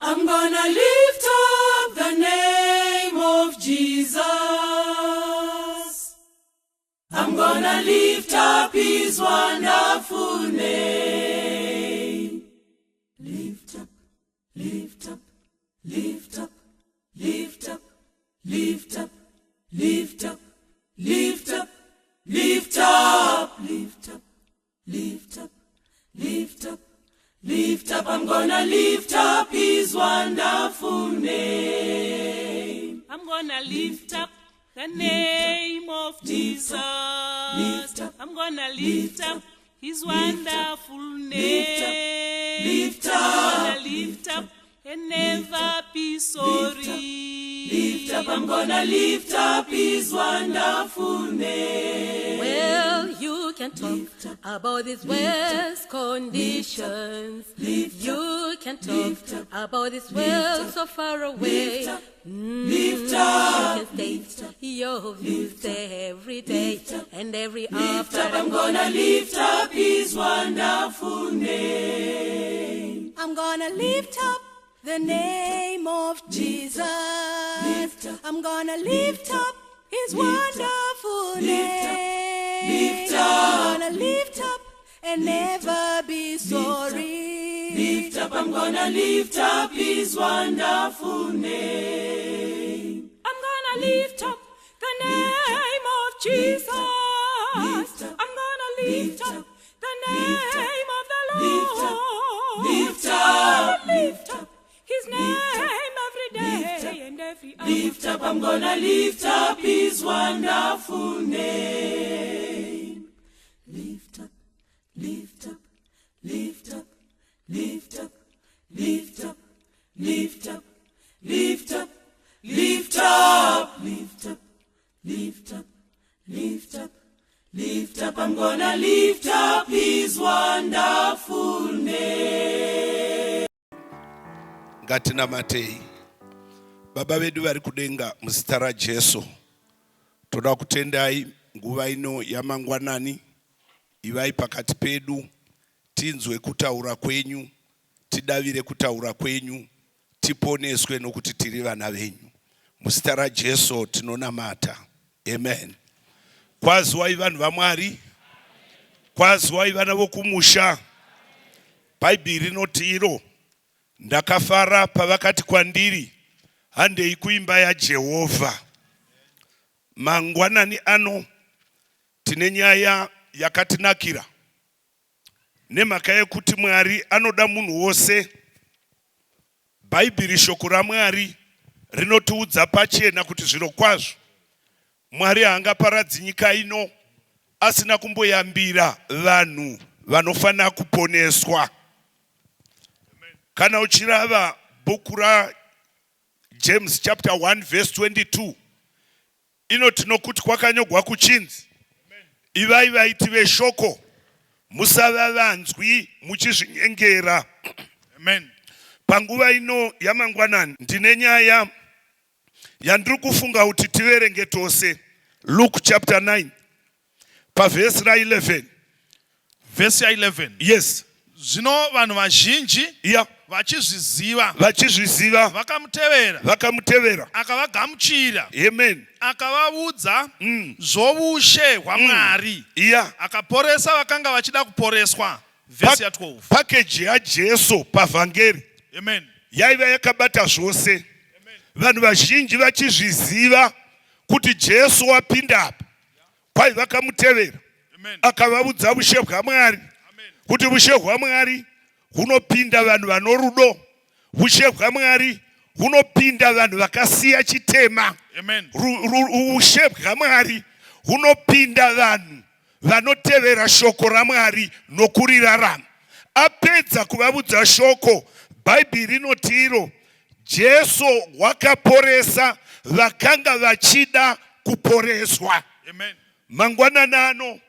I'm gonna lift up the name of Jesus. I'm gonna lift up his wonderful name. Lift up, lift up, lift up, lift up, lift up, lift up, lift up, lift up, lift up, lift up, lift up, lift up. I'm gonna lift up his wonderful name. I'm gonna lift up the name of Jesus. Lift up, I'm gonna lift up his wonderful lift up, name. Lift I'm up, gonna lift up and never be sorry. Lift up, I'm gonna lift up his wonderful name. Well, you can talk about these world's conditions. You can talk about this world so far away. Lift up, lift up, You can state your views every day and every lift after. Up, I'm gonna lift up his wonderful name. I'm gonna lift up the name of Jesus. I'm gonna lift up his wonderful name. Lift up, I'm gonna lift up and never be sorry. Lift up, I'm gonna lift up his wonderful name. I'm gonna lift up the name of Jesus. I'm gonna lift up the name of the Lord. Lift up, Lift up his name every day and every hour. Lift up, I'm gonna lift up his wonderful name. Lift up, lift up, lift up, lift up, lift up, lift up, lift up, lift up, lift up, lift up, lift up, lift up. I'm gonna lift up his wonderful name. Ngatinamatei. Baba vedu vari kudenga, muzita raJesu toda kutendai nguva ino yamangwanani. Ivai pakati pedu, tinzwe kutaura kwenyu, tidavire kutaura kwenyu, tiponeswe, nokuti tiri vana venyu. Muzita raJesu tinonamata, amen. Kwaziwai vanhu vaMwari, kwaziwai vana vokumusha. Bhaibheri rinoti iro, "Ndakafara pavakati kwandiri, handei kuimba yaJehovha." Mangwanani ano tine nyaya yakatinakira, nemhaka yekuti Mwari anoda munhu wose. Bhaibheri, shoko raMwari, rinotiudza pachena kuti zviro kwazvo Mwari haangaparadzi nyika ino asina kumboyambira vanhu vanofanira kuponeswa. Kana uchirava bhuku raJames chapter 1 verse 22, inoti, "Nokuti kwakanyogwa kuchinzi, ivai vaiti veshoko, musava vanzwi muchizvinyengera." Amen. Panguva ino yamangwanani ndine nyaya yandiri kufunga kuti tiverenge tose. Luke chapter 9, pavhesi ra11. Vhesi ya11. Yes. Zvino vanhu vazhinji vachizviziva, vachizviziva, vakamutevera. Vakamutevera. Akavagamuchira. Amen. Akavaudza zvoushe hwaMwari. Akaporesa vakanga vachida kuporeswa. Vhesi ya12. Package yaJesu pavhangeri Amen. yaiva yakabata zvose. Vanhu vazhinji vachizviziva kuti Jesu wapinda apa, kwai vakamutevera. Amen. Akavaudza ushe hwaMwari, Amen. kuti ushe hwaMwari hunopinda vanhu vano rudo, ushe hwaMwari hunopinda vanhu vakasiya chitema. Amen. Ushe hwaMwari hunopinda vanhu vanotevera shoko raMwari nokurirarama. Apedza kuvaudza shoko, Bhaibheri rinoti iro Jesu wakaporesa vakanga vachida kuporeswa. Amen. Mangwanani ano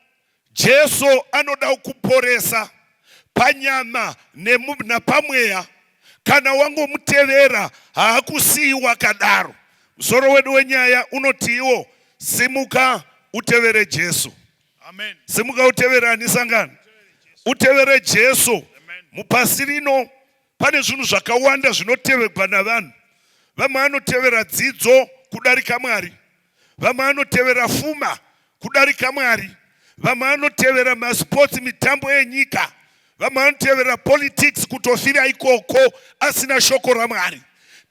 Jesu anoda kuporesa panyama napamweya. Kana wangomutevera, haakusiyi wakadaro. Musoro wedu wenyaya unotiwo, "Simuka utevere Jesu." Amen. Simuka utevere ani, sangano? Utevere Jesu. Mupasi rino. Pane zvinhu zvakawanda zvinotevegwa navanhu. Vamwe vanotevera dzidzo kudarika Mwari. Vamwe vanotevera fuma kudarika Mwari. Vamwe vanotevera masports, mitambo yenyika. Vamwe vanotevera politics kutofira ikoko asina shoko raMwari.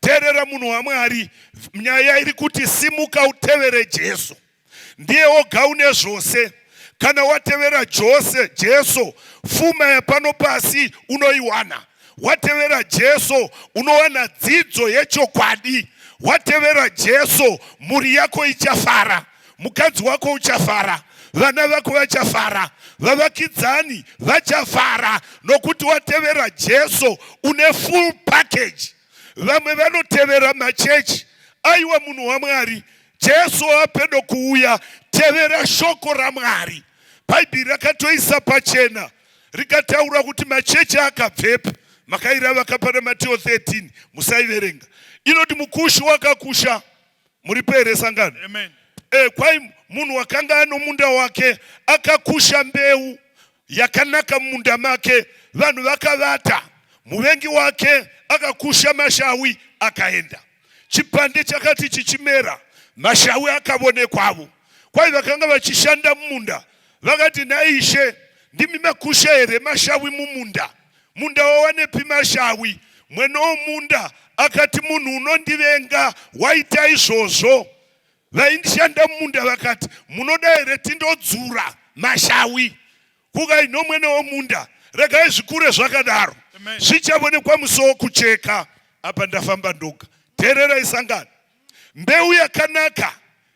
Teerera munhu waMwari, nyaya iri kuti simuka utevere Jesu. Ndiye oga une zvose. Kana watevera Jose, Jesu, fuma yapano pasi unoiwana. Watevera Jesu unowana dzidzo yechokwadi. Watevera Jesu mhuri yako ichafara, mukadzi wako uchafara, vana vako vachafara, vavakidzani vachafara, nokuti watevera Jesu une full package. Vamwe vanotevera machechi. Aiwa munhu waMwari, Jesu wapedo kuuya, tevera shoko raMwari. Bhaibheri rakatoisa pachena rikataura kuti machechi akabvepi. Makairava kapana Mateo 13, musaiverenga. Inoti mukushi wakakusha. Muripo here sangano? Amen. E, kwai munhu wakanga ano munda wake akakusha mbeu yakanaka mumunda make, vanhu vakavata, muvengi wake akakusha mashawi akaenda. Chipande chakati chichimera, mashawi akavonekwavo. Kwai vakanga vachishanda mumunda vakati, naishe, ndimi makusha here mashawi mumunda? Munda wawanepi mashawi? Mwene womunda akati, munhu unondivenga waita izvozvo. Vaishanda mumunda vakati, munoda here tindodzura mashawi? Kukai nomwene womunda, regai zvikure zvakadaro, zvichavonekwa musi wokucheka. Apa ndafamba ndoga. Teererai sangano. Mbeu yakanaka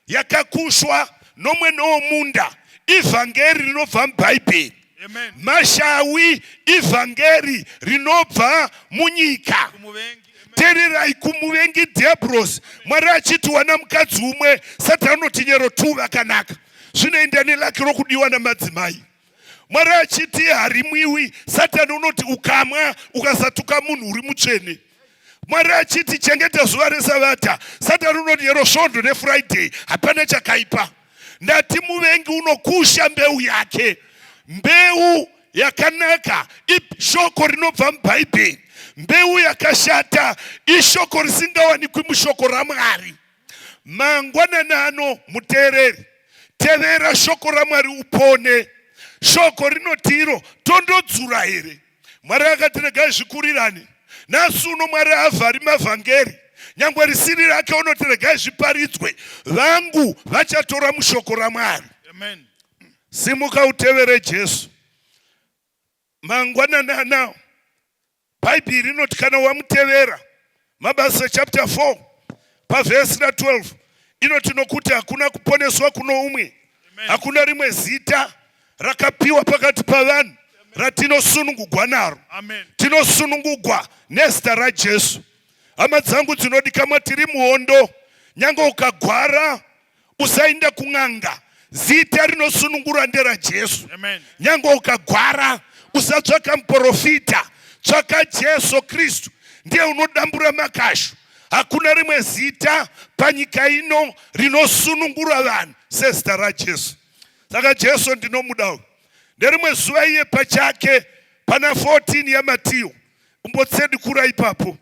yakakushwa nomwene womunda ivhangeri rinobva muBhaibheri. Mashawi ivhangeri rinobva munyika. Teererai, kumuvengi Diabros. Mwari achiti wana mukadzi umwe, Satani unoti nyero 2 vakanaka, zvinoenda nelaki rokudiwa namadzimai. Mwari achiti harimwiwi, Satani unoti ukamwa ukasatuka munhu uri mutsvene. Mwari achiti chengeta zuva resavata, Satani unoti yero svondo nefriday hapana chakaipa. Ndati muvengi unokusha mbeu yake. Mbeu yakanaka ishoko rinobva muBhaibheri. Mbeu yakashata ishoko risingawanikwi mushoko raMwari. Mangwanani ano muteereri, tevera shoko raMwari upone. Shoko rinotiro tondodzura here? Mwari akati regai zvikurirane. Nhasi uno Mwari havhari mavhangeri, nyangwe risiri rake unoti regai zviparidzwe, vangu vachatora mushoko raMwari. Amen. Simuka utevere Jesu. Mangwanani anao Bhaibheri rinoti kana wamutevera, Mabasa chapter 4 pavhesi ra12 inoti, nokuti hakuna kuponeswa kuno umwe, hakuna rimwe zita rakapiwa pakati pavanhu ratinosunungugwa naro. Amen. Tinosunungugwa nezita raJesu. Hama dzangu dzinodikamwa, tiri muhondo. Nyange ukagwara usaenda kun'anga, zita rinosunungura nderaJesu. Amen. Nyange ukagwara usatsvaka muprofita, tsvaka Jesu Kristu, ndiye unodambura makashu. Hakuna rimwe zita panyika ino rinosunungura vanhu sezita raJesu. Saka Jesu ndinomuda uyu. Nerimwe zuva iye pachake pana 14 yaMatiyo, umbotsedukura ipapo.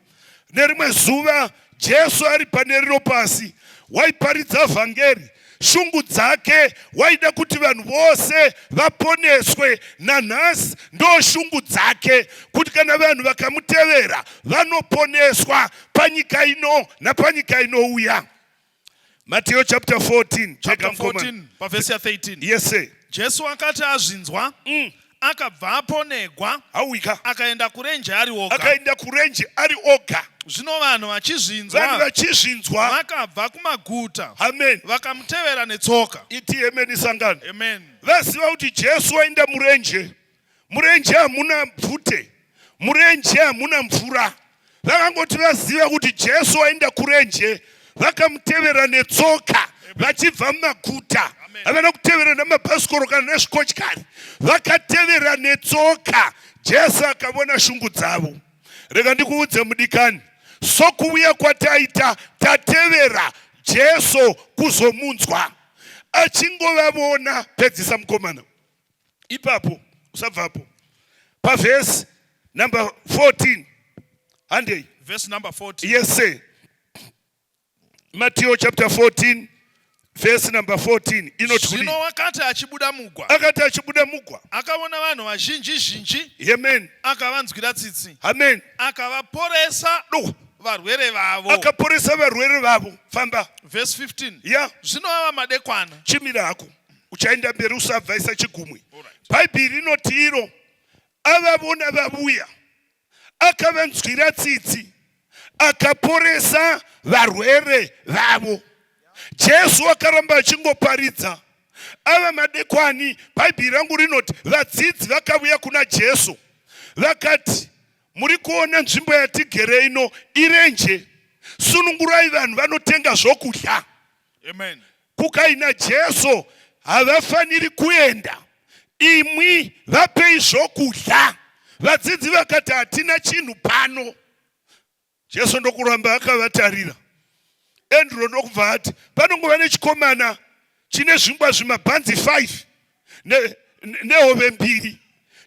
Nerimwe zuva Jesu ari pane rino pasi waiparidza vhangeri. Shungu dzake waida kuti vanhu vose vaponeswe. Nanhasi ndo shungu dzake, kuti kana vanhu vakamutevera vanoponeswa panyika ino napanyika inouya. Mateo chapter 14. Chapter Cheka mukomana. 14 pavhesi ya13. Yes sir. Jesu akati azvinzwa, akabvapo negwa, Hauika. akaenda kurenje ari oga. Akaenda kurenje ari oga. Zvino vanhu Vanhu vachizvinzwa, vachizvinzwa, vakabva kumaguta, amen, vakamutevera netsoka. Iti amen sangano. Amen. Vaziva kuti Jesu waenda murenje. Murenje hamuna bvute, murenje hamuna mvura. Vakangoti vaziva kuti Jesu waenda kurenje, vakamutevera netsoka vachibva mumaguta. Havana kutevera namabhasikoro kana nezvikotyari, vakatevera netsoka. Jesu akavona shungu dzavo. Rega ndikuudze mudikani, sokuuya kwataita tatevera Jesu kuzomunzwa, achingovavona. Pedzisa mukomana ipapo, usabvapo pavhesi number 14. Handei. Verse number 14. Yes sir. Matthew chapter 14 verse number 14 inoti kudii? Zvino wakati achibuda mugwa, Akati achibuda mugwa. Akaona vanhu vazhinji zhinji, Amen. Akavanzwira tsitsi, Amen. Akavaporesa Do. Varwere vavo. Akaporesa varwere vavo. Famba. Verse 15. Ya. Zvino ava madekwana. Chimira hako. Uchaenda mberi usabvaisa chigumwe. Alright. Bhaibheri rinoti iro avavona vavuya akavanzwira tsitsi akaporesa varwere vavo. Jesu akaramba achingoparidza. Ava madekwani, Bhaibheri rangu rinoti vadzidzi vakavuya kuna Jesu vakati, muri kuona nzvimbo yatigere ino irenje, sunungurai vanhu vanotenga zvokudya. Amen. Kukaina Jesu havafaniri kuenda, imwi vapei zvokudya. Vadzidzi vakati hatina chinhu pano. Jesu ndokuramba akavatarira. Andrew ndokubva ati panongova nechikomana chine zvingwa zvimabhanzi 5 nehove ne mbiri.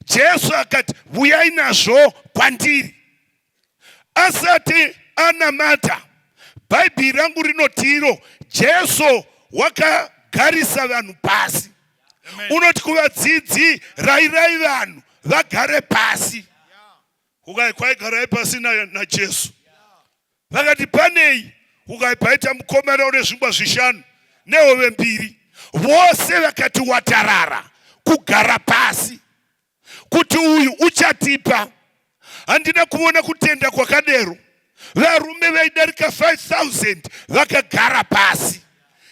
Jesu akati vuyai nazvo kwandiri. Asati anamata, Bhaibheri rangu rinoti iro Jesu wakagarisa vanhu pasi. Unoti kuvadzidzi rairai vanhu vagare pasi. Ukai kwaigarai pasi naJesu. Vakati panei? Ukai paita mukomana une zvingwa zvishanu nehove mbiri. Vose vakati watarara kugara pasi kuti uyu uchatipa. Handina kuona kutenda kwakadero. Varume vaidarika 5000 vakagara pasi.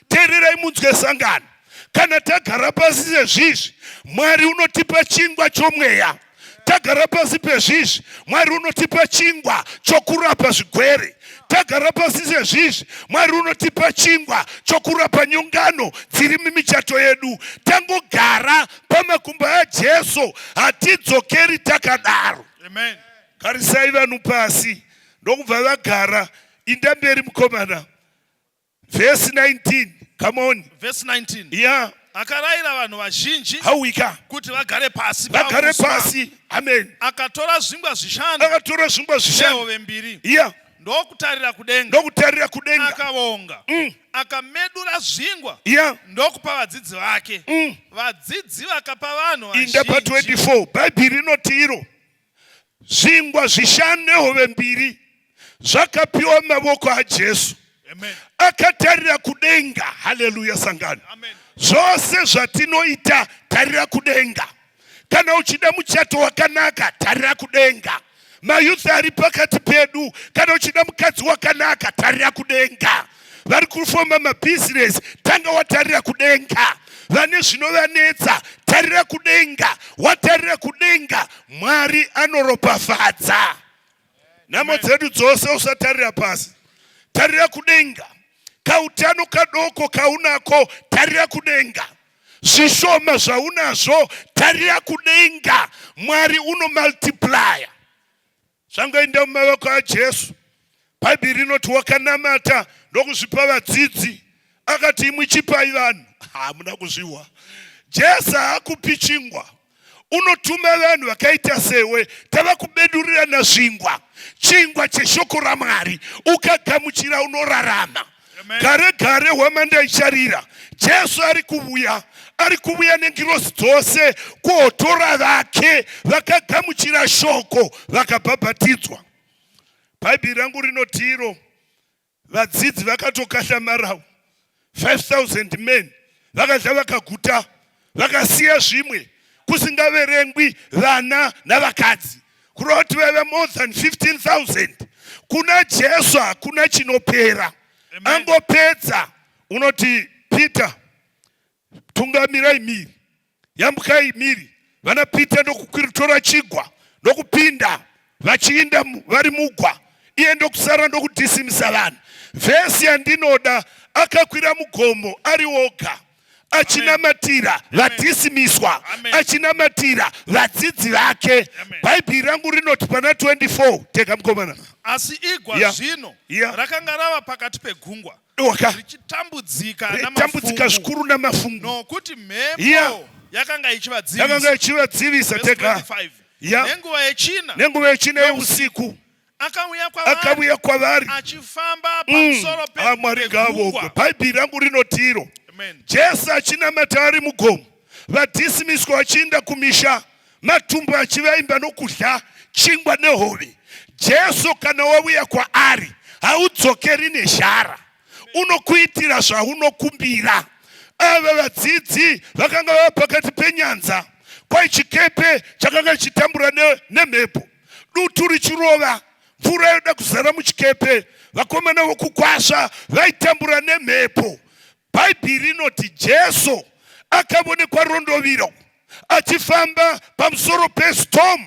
Teererai munzwe sangano. Kana tagara pasi sezvizvi, Mwari unotipa chingwa chomweya. Tagara pasi pezvizvi, Mwari unotipa chingwa chokurapa zvigwere. Tagara pasi sezvizvi, Mwari unotipa chingwa chokurapa nyongano dziri mumichato yedu. Tangogara pamakumbo aJesu, hatidzokeri takadaro. Amen. Garisai vanhu pasi, ndokubva vagara. Inda mberi mukomana. Verse 19. Come on. Verse 19. Yeah. Akarayira vanhu vazhinji Hauika. Kuti vagare pasi. Vagare pasi. Amen. Akatora zvingwa zvishanu. Akatora zvingwa zvishanu. Nehove mbiri. Yeah. Ndokutarira kudenga. Ndokutarira kudenga. Akavonga. Akamedura zvingwa. Yeah. Ndokupa vadzidzi vake. Vadzidzi vakapa vanhu vazhinji. Inda pa 24. Bhaibheri rinoti iro zvingwa zvishanu nehove mbiri zvakapiwa mumavoko aJesu. Akatarira kudenga. Haleluya sangano. Zvose zvatinoita tarira kudenga. Kana uchida muchato wakanaka tarira kudenga. Mayouth ari pakati pedu, kana uchida mukadzi wakanaka tarira kudenga. Vari kufoma mabhizinesi tanga watarira kudenga. Vane zvinovanetsa tarira kudenga. Watarira kudenga, Mwari anoropafadza. Nhamo dzedu dzose usatarira pasi, tarira kudenga. Kautano kadoko kaunako tarira kudenga. Zvishoma zvaunazvo tarira kudenga. Mwari unomultiplya. Zvangoenda mumavoko aJesu. Bhaibheri rinoti wakanamata ndokuzvipa vadzidzi, akati imwi chipai vanhu. Hamuna kuzvihwa. Jesu haakupi chingwa, unotuma vanhu vakaita sewe. Tava kubedurirana zvingwa, chingwa cheshoko raMwari. Ukagamuchira unorarama. Gare gare hwamanda icharira. Jesu ari kuvuya, ari kuvuya nengirozi dzose kuhotora vake vakagamuchira shoko vakabhabhatidzwa. Bhaibheri rangu rinoti iro vadzidzi vakatokahlamarawo 5000 men vakadya vakaguta vakasiya zvimwe kusingaverengwi vana navakadzi kureva kuti vaiva more than 15000 kuna Jesu hakuna chinopera. Angopedza unoti Peter tungamirai miri, yambukai miri. Vana Peter ndokutora chigwa ndokupinda vachiinda vari mugwa, iye ndokusara ndokudhisimisa vanhu. Vhesi yandinoda, akakwira mugomo ari oga achinamatira vadhisimiswa, achinamatira vadzidzi vake. Bhaibheri rangu rinoti pana 24 tega mukomana. Asi igwa zvino rakanga rava pakati pegungwa richitambudzika tambudzika zvikuru namafungu, nokuti mhepo yakanga ichivadzivisa. Yakanga ichivadzivisa tega. Nenguva yechina, nenguva yechina yeusiku. Akauya kwavari Akauya kwavari achifamba pamusoro Ah, Mwari ngaavongwe. pegungwa. Bhaibheri rangu rinotiro Amen. Jesu achinamata ari mugomo, vadhisimiswa vachiinda kumisha, matumbu achivaimba nokudya chingwa nehove. Jesu kana wauya kwaari haudzokeri nezhara, unokuitira zvaunokumbira. Ava vadzidzi vakanga vava pakati penyanza, kwai chikepe chakanga chichitambura nemhepo, dutu richirova, mvura yoda kuzara muchikepe. Vakomana vokukwasva vaitambura nemhepo. Bhaibheri rinoti Jesu akavonekwa rondoviro achifamba pamusoro pestorm,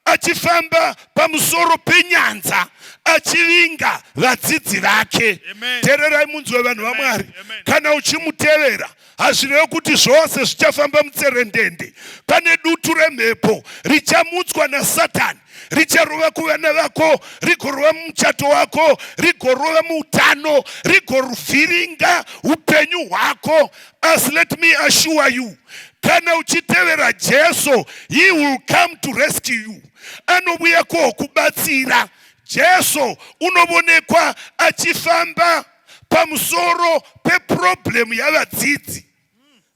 achifamba pamusoro penyanza, achivinga vadzidzi vake. Amen. Teererai munzwe, vanhu vaMwari. Amen. Kana uchimutevera, hazvirevi kuti zvose zvichafamba mutserendende. Pane dutu remhepo richamutswa naSatani, richarova kuvana vako, rigorova mumuchato wako, rigorova muutano, rigovhiringa upenyu hwako. Asi let me assure you, kana uchitevera Jesu, he will come to rescue you. Anouya kokubatsira. Jesu unovonekwa achifamba pamusoro peproblem yavadzidzi.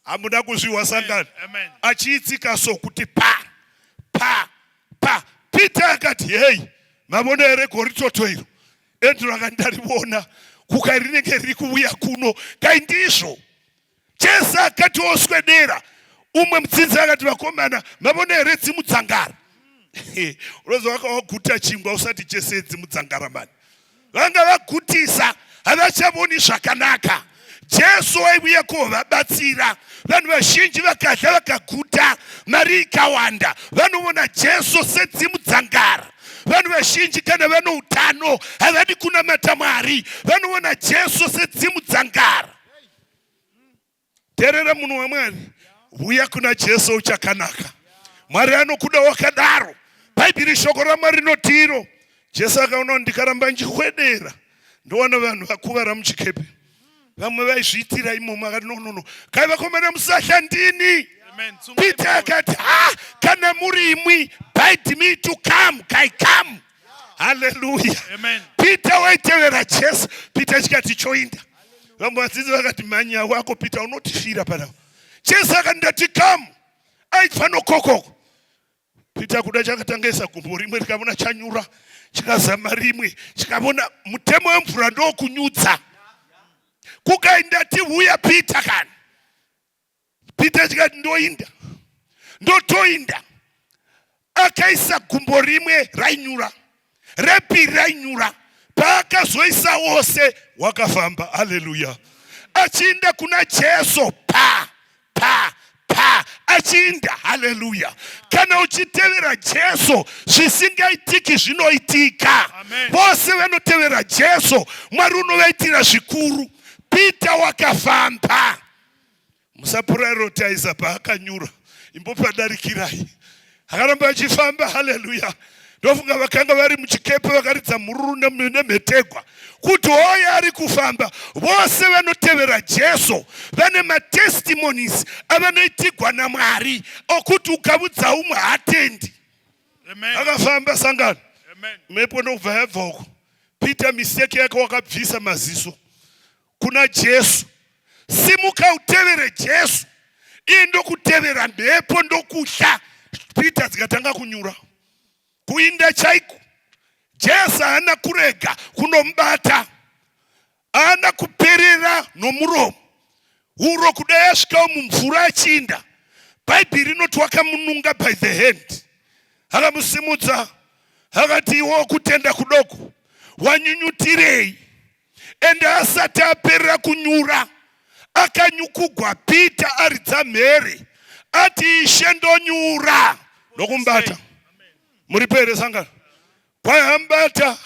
Hamuna kuzviwa, sangano? Amen. Achiitsika sokuti pa pa pa. Peter akati, "Hei, mavona here goritoto iro?" Andrew akati, "Ndarivona kukai, rinenge riri kuuya kuno kai." Ndizvo Jesu akati oswedera. Umwe mudzidzi akati, "Vakomana, mavona here dzimudzangara?" Unozi wakawaguta chingwa usati chese dzimudzangara mani. Vanga vagutisa, havachavoni zvakanaka. Jesu waiuya kovabatsira. Vanhu vazhinji vakadya vakaguta, mari ikawanda, vanovona Jesu sedzimudzangara. Vanhu vazhinji kana vano utano havadi kunamata Mwari, vanoona Jesu sedzimudzangara. Teerera, munhu waMwari, uya kuna Jesu uchakanaka. Mwari anokuda wakadaro. Bhaibheri, shoko raMwari rinotiro Jesu akaona kuti ndikaramba nchikwedera ndowana vanhu vakuvara muchikepe, vamwe vaizviitira imomo. Akati, "No, no, no, kai vakomana, musahla, ndini." Amen. Tsungai. Peter akati, "Ha, kana muri imwi, bid me to come." Kai come. Haleluya. Amen. Peter waitevera Jesu. Peter chikati, "Choinda." Vamwe vadzidzi vakati, "Manya wako Peter, unotifira panapa." Jesu akati, "Ndati come." Aibva nokokoko. Peter kuda chakatangisa gumbo rimwe, rikavona chanyura, chikazama rimwe, chikavona mutemo wemvura ndokunyudza. Kukainda ti, "Uya, Peter." Kana Peter chikati, "Ndoinda, ndotoinda." Akaisa gumbo rimwe, rainyura, repiri rainyura. Paakazoisa wose, wakafamba. Haleluya. Achiinda kuna Jesu, pa pa pa achiinda. Haleluya. Kana uchitevera Jesu, zvisingaitiki zvinoitika. Amen. Vose vanotevera Jesu, Mwari unovaitira zvikuru. Peter wakafamba. Musaprioritiza paakanyura, imbopadarikirai. Akaramba achifamba. Haleluya. Ndofunga vakanga vari muchikepe vakaridza mhururu nemhetegwa kuti hoya ari kufamba. Vose vanotevera Jesu vane matestimonies avanoitigwa naMwari okuti ukabudza umwe haatendi. Amen. Akafamba, sangano. Amen. Mhepo ndokubva yabva uko. Peter mistake yake, wakabvisa maziso kuna Jesu. Simuka utevere Jesu. Iye ndokutevera mhepo, ndokuhla. Peter dzikatanga kunyura, kuinda chaiko. Jesu haana kurega kunomubata, haana kuperera nomuromo uro. Kudai asvikawo mumvura achiinda, Bhaibheri rinoti wakamununga by the hand, akamusimudza, akati, "Iwo kutenda kudoko, wanyunyutirei?" Ende asati aperera kunyura, akanyukugwa. Peter aridza mhere ati, "Ishe, ndonyura." Ndokumubata. Muripo here, sangano? Kwayambata,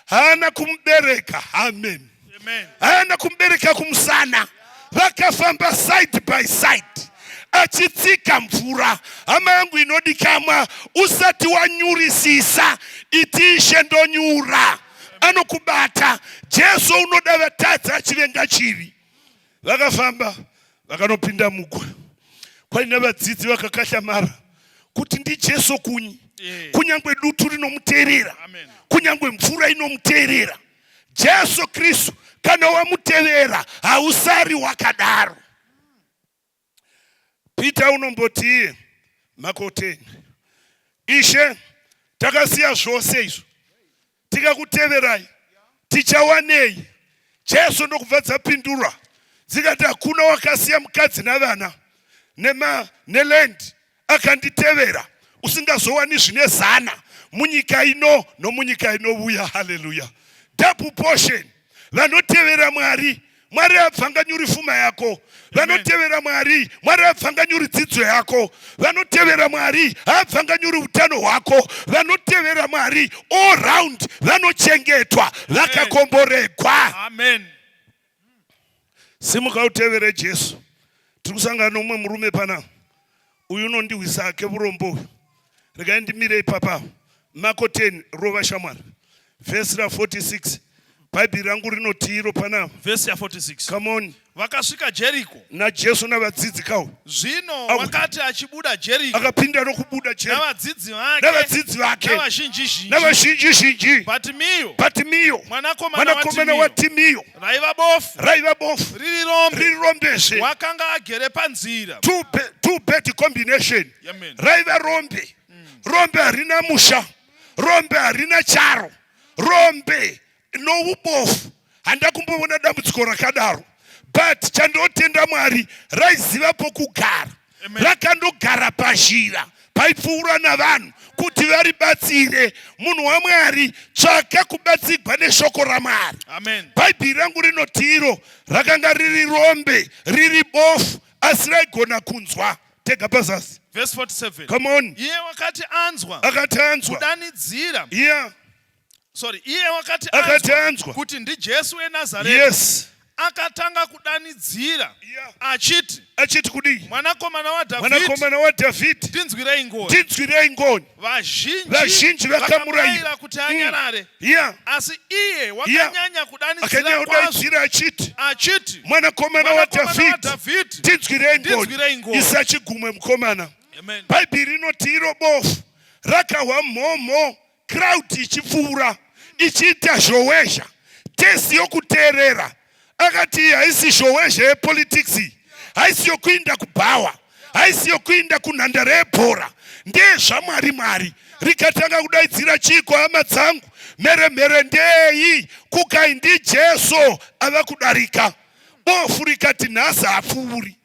haana kumubereka. Amen. Amen. Haana kumubereka kumusana. Vakafamba side by side achitsika mvura. Hama yangu inodikamwa, usati wanyurisisa, iti, "Ishe, ndonyura." Anokubata. Jesu unoda vatadzi, achivenga chivi. Vakafamba vakanopinda mugwa. Kwaina vadzidzi vakakahlamara kuti ndiJesu kunyi. Kunyange dutu rinomuteerera, kunyange mvura inomuteerera. Jesu Kristu kana wamutevera hausari wakadaro. Peter unomboti iye Marko 10, Ishe, takasiya zvose izvo tikakuteverai, tichawanei? Jesu ndokubva dzapindura dzikati, hakuna wakasiya mukadzi navana nema neland akanditevera usingazowani zvine zana munyika ino nomunyika inovuya. Haleluya! Double portion. Vanotevera Mwari, Mwari abvanganyuri fuma yako. Vanotevera Mwari, Mwari abvanganyuri dzidzo yako. Vanotevera Mwari, haabvanganyuri utano hwako. Vanotevera Mwari all round vanochengetwa, vakakomboregwa. Amen. Simuka utevere Jesu. Tiri kusangana nomumwe murume pana uyu unondihwisa hake vurombo uyu. Regai ndimire ipapa. Marko 10 rova shamwari. Vhesi ra 46. Bhaibheri rangu rinoti iro pana Vhesi ya 46. Come on. Vakasvika Jeriko. NaJesu navadzidzi kawo. Zvino wakati achibuda Jeriko. Akapinda nokubuda Jeriko. Navadzidzi vake. Navadzidzi vake. Navazhinji zhinji. Navazhinji zhinji. Bartimiyo. Bartimiyo. Mwanakomana waTimiyo. Raiva bofu. Raiva bofu. Riri rombe. Riri rombezve. Wakanga agere panzira. Two bad combination. Amen. Raiva rombe. Rombe harina musha. Rombe harina charo. Rombe noubofu. Handa kumboona dambudziko rakadaro. But chandotenda Mwari, raiziva pokugara. Rakandogara pazhira paipfuura navanhu kuti varibatsire. Munhu waMwari, tsvaka kubatsigwa neshoko raMwari. Bhaibheri rangu rinoti iro rakanga riri rombe, riri bofu, asi raigona kunzwa. Tega pazasi. Verse 47. Come on. Iye wakati anzwa. Akati anzwa. Kudanidzira. Yeah. Sorry, iye wakati akati anzwa kuti ndiJesu weNazareta. Yes. Akatanga kudanidzira achiti, achiti kudii? Mwanakomana waDhavhidhi, mwanakomana waDhavhidhi, ndinzwirei ngoni, ndinzwirei ngoni. Vazhinji vakamurayira kuti anyarare. Asi iye wakanyanya kudanidzira kwazvo achiti, achiti, mwanakomana waDhavhidhi, ndinzwirei ngoni. Isa chigumwe mukomana. Bhaibheri rinoti iro bofu rakahwa mhomho crowd ichipfuura ichiita zhowezha tesi yokuteerera. Akati iyi haisi zhowezha yepolitics, iyi haisi yokuinda kubhawa, haisi yokuinda kunhandare yebhora, ndezvaMwari. Mwari rikatanga kudaidzira, chiiko hama dzangu, mheremhere ndei? Kukai ndiJesu ava kudarika. Bofu rikati nhasi hapfuuri.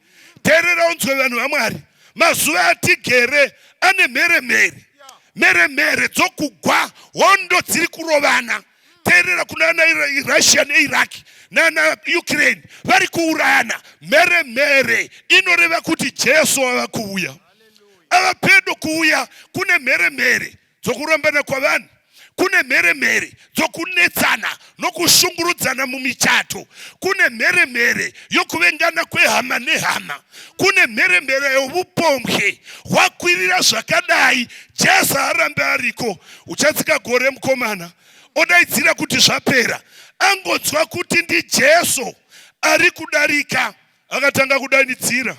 Teerera unzwe vanhu vaMwari, mazuva atigere ane mheremhere, mheremhere dzokugwa, hondo dziri kurovana. Teerera kuna Russia neIraq nana Ukraine vari kuurayana. Mheremhere inoreva kuti Jesu ava kuuya, ava pedo kuuya. Kune mheremhere dzokurambana kwavanhu, kune mheremhere dzokunetsana nokushungurudzana mumichato, kune mheremhere yokuvengana kwehama nehama, kune mheremhere yovupombwe hwakwirira zvakadai. Jesu arambe ariko. Uchatsika gore mukomana odaidzira kuti zvapera, angonzwa kuti ndiJesu ari kudarika, akatanga kudanidzira,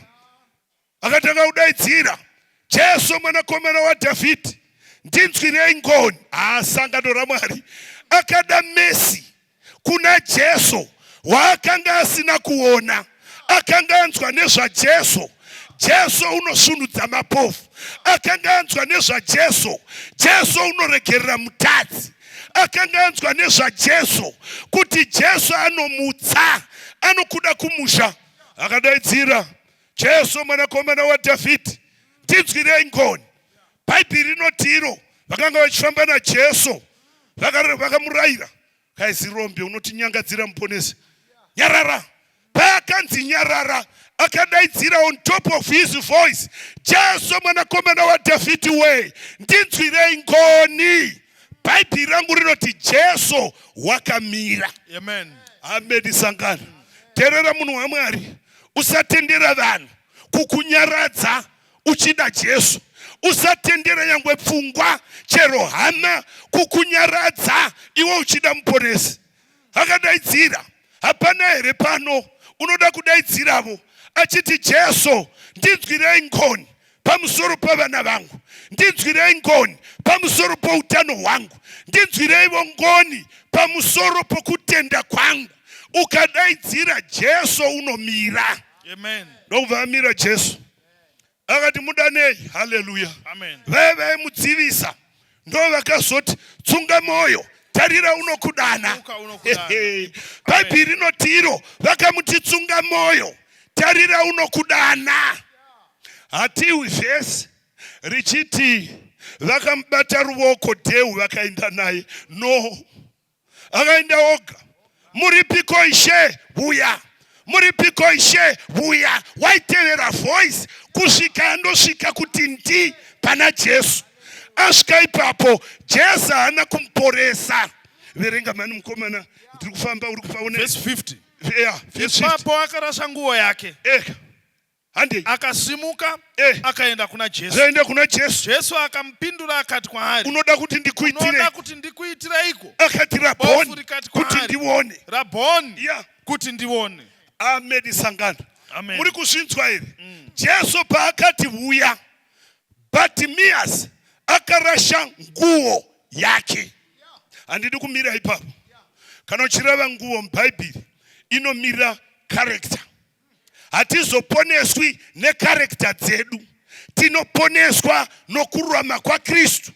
akatanga kudaidzira, Jesu mwanakomana waDhavhidhi, ndinzwirei ngoni. Haa, sangano raMwari akada mesi kuna Jesu waakanga asina kuona. Akanga anzwa nezvaJesu, Jesu unosvinudza mapofu. Akanga anzwa nezvaJesu, Jesu unoregerera mutadzi. Akanga anzwa nezvaJesu kuti Jesu anomutsa anokuda kumusha. Akadaidzira, Jesu mwanakomana waDhavhidhi, ndinzwirei ngoni. Bhaibheri rinoti iro vakanga vachifamba naJesu vakamurayira, kaizi rombe unotinyangadzira muponesi, nyarara. Paakanzi nyarara, akadaidzira on top of his voice, Jesu mwanakomana waDhavhidhi we, ndinzwirei ngoni. Bhaibheri rangu rinoti Jesu wakamira. Amen. Amen. Sangano, teerera munhu waMwari, usatendera vanhu kukunyaradza uchida Jesu. Usatendera nyangwe pfungwa chero hama kukunyaradza iwe uchida muponesi. Akadaidzira, hapana here pano unoda kudaidziravo achiti Jesu ndinzwirei ngoni? pamusoro pavana vangu ndinzwirei ngoni pamusoro poutano hwangu ndinzwireivo ngoni pamusoro pokutenda kwangu ukadaidzira jesu unomira Amen. ndokubva amira jesu akati mudanei haleluya Amen. vaya vaimudzivisa ndo vakazoti tsunga mwoyo tarira unokudana Muka unokudana. bhaibheri rinoti iro vakamuti tsunga mwoyo tarira unokudana hatiwi vhesi richiti vakamubata ruvoko dheu vakaenda naye no akaenda oga muripiko ishe vuya muripiko ishe vuya waitevera voice kusvika andosvika kuti ndi pana jesu asvika ipapo jesu haana kumuporesa verenga mani mukomana ndiri kufamba uri kupaona Verse 50. Yeah, verse 50. Ipapo akarasha nguo yake Eh, handei akasimuka Eh. akaenda kuna Jesu. zvaenda kuna jesu Jesu akamupindura akati kwaari, unoda kuti ndikuitire unoda kuti ndikuitireiko? akati Bofu rabhoni rikati kuti kwaari, ndione Rabhoni, Yeah. kuti ndione. ameni sangano Amen. muri kuzvinzwa here jesu paakati vuya bartimias akarasha nguo yake handidi kumira ipapo kana uchireva nguo mubhaibheri inomira karekta hatizoponeswi nekarekta dzedu tinoponeswa nokururama kwakristu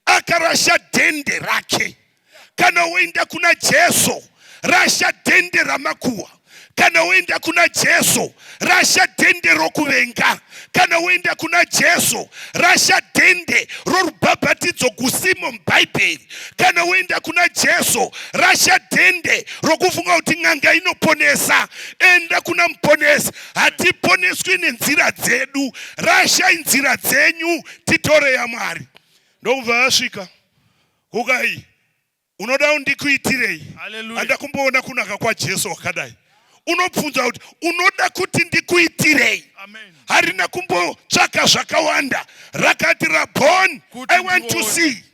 akarasha dhende rake kana woenda kuna jesu rasha dhende ramakuhwa kana woenda kuna jesu rasha dhende rokuvenga kana woenda kuna jesu rasha dhende rorubhabhatidzo gusimo mubhaibheri kana woenda kuna jesu rasha dhende rokufunga kuti n'anga inoponesa enda kuna muponesi hatiponeswi nenzira dzedu rashai nzira dzenyu titore yamwari ndokubva asvika kukai unoda undikuitirei Hallelujah. handa kumboona kunaka kwajesu wakadai unobvunza kuti unoda kuti ndikuitirei Amen. harina kumbotsvaka zvakawanda rakati rabon Kuti i want to ndione. see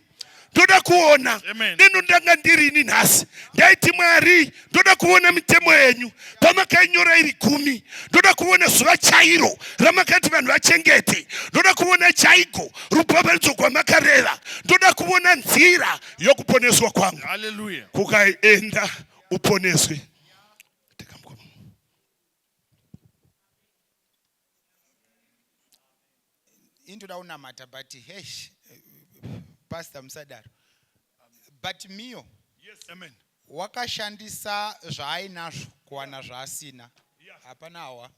ndoda kuona Amen. deno ndanga ndirini nhasi ndaiti mwari ndoda kuona mitemo yenyu pamakainyora iri gumi ndoda kuona zuva chairo ramakati vanhu vachengete ndoda kuona chaiko rubhabharidzo gwamakareva ndoda kuona nzira yokuponeswa kwangu Hallelujah. kukaenda uponeswe Teka mkono. Intoda kunamata but hesh pastor musadaro but miyo Yes. Amen. wakashandisa zvaainazvo kuwana zvaasina hapana hawa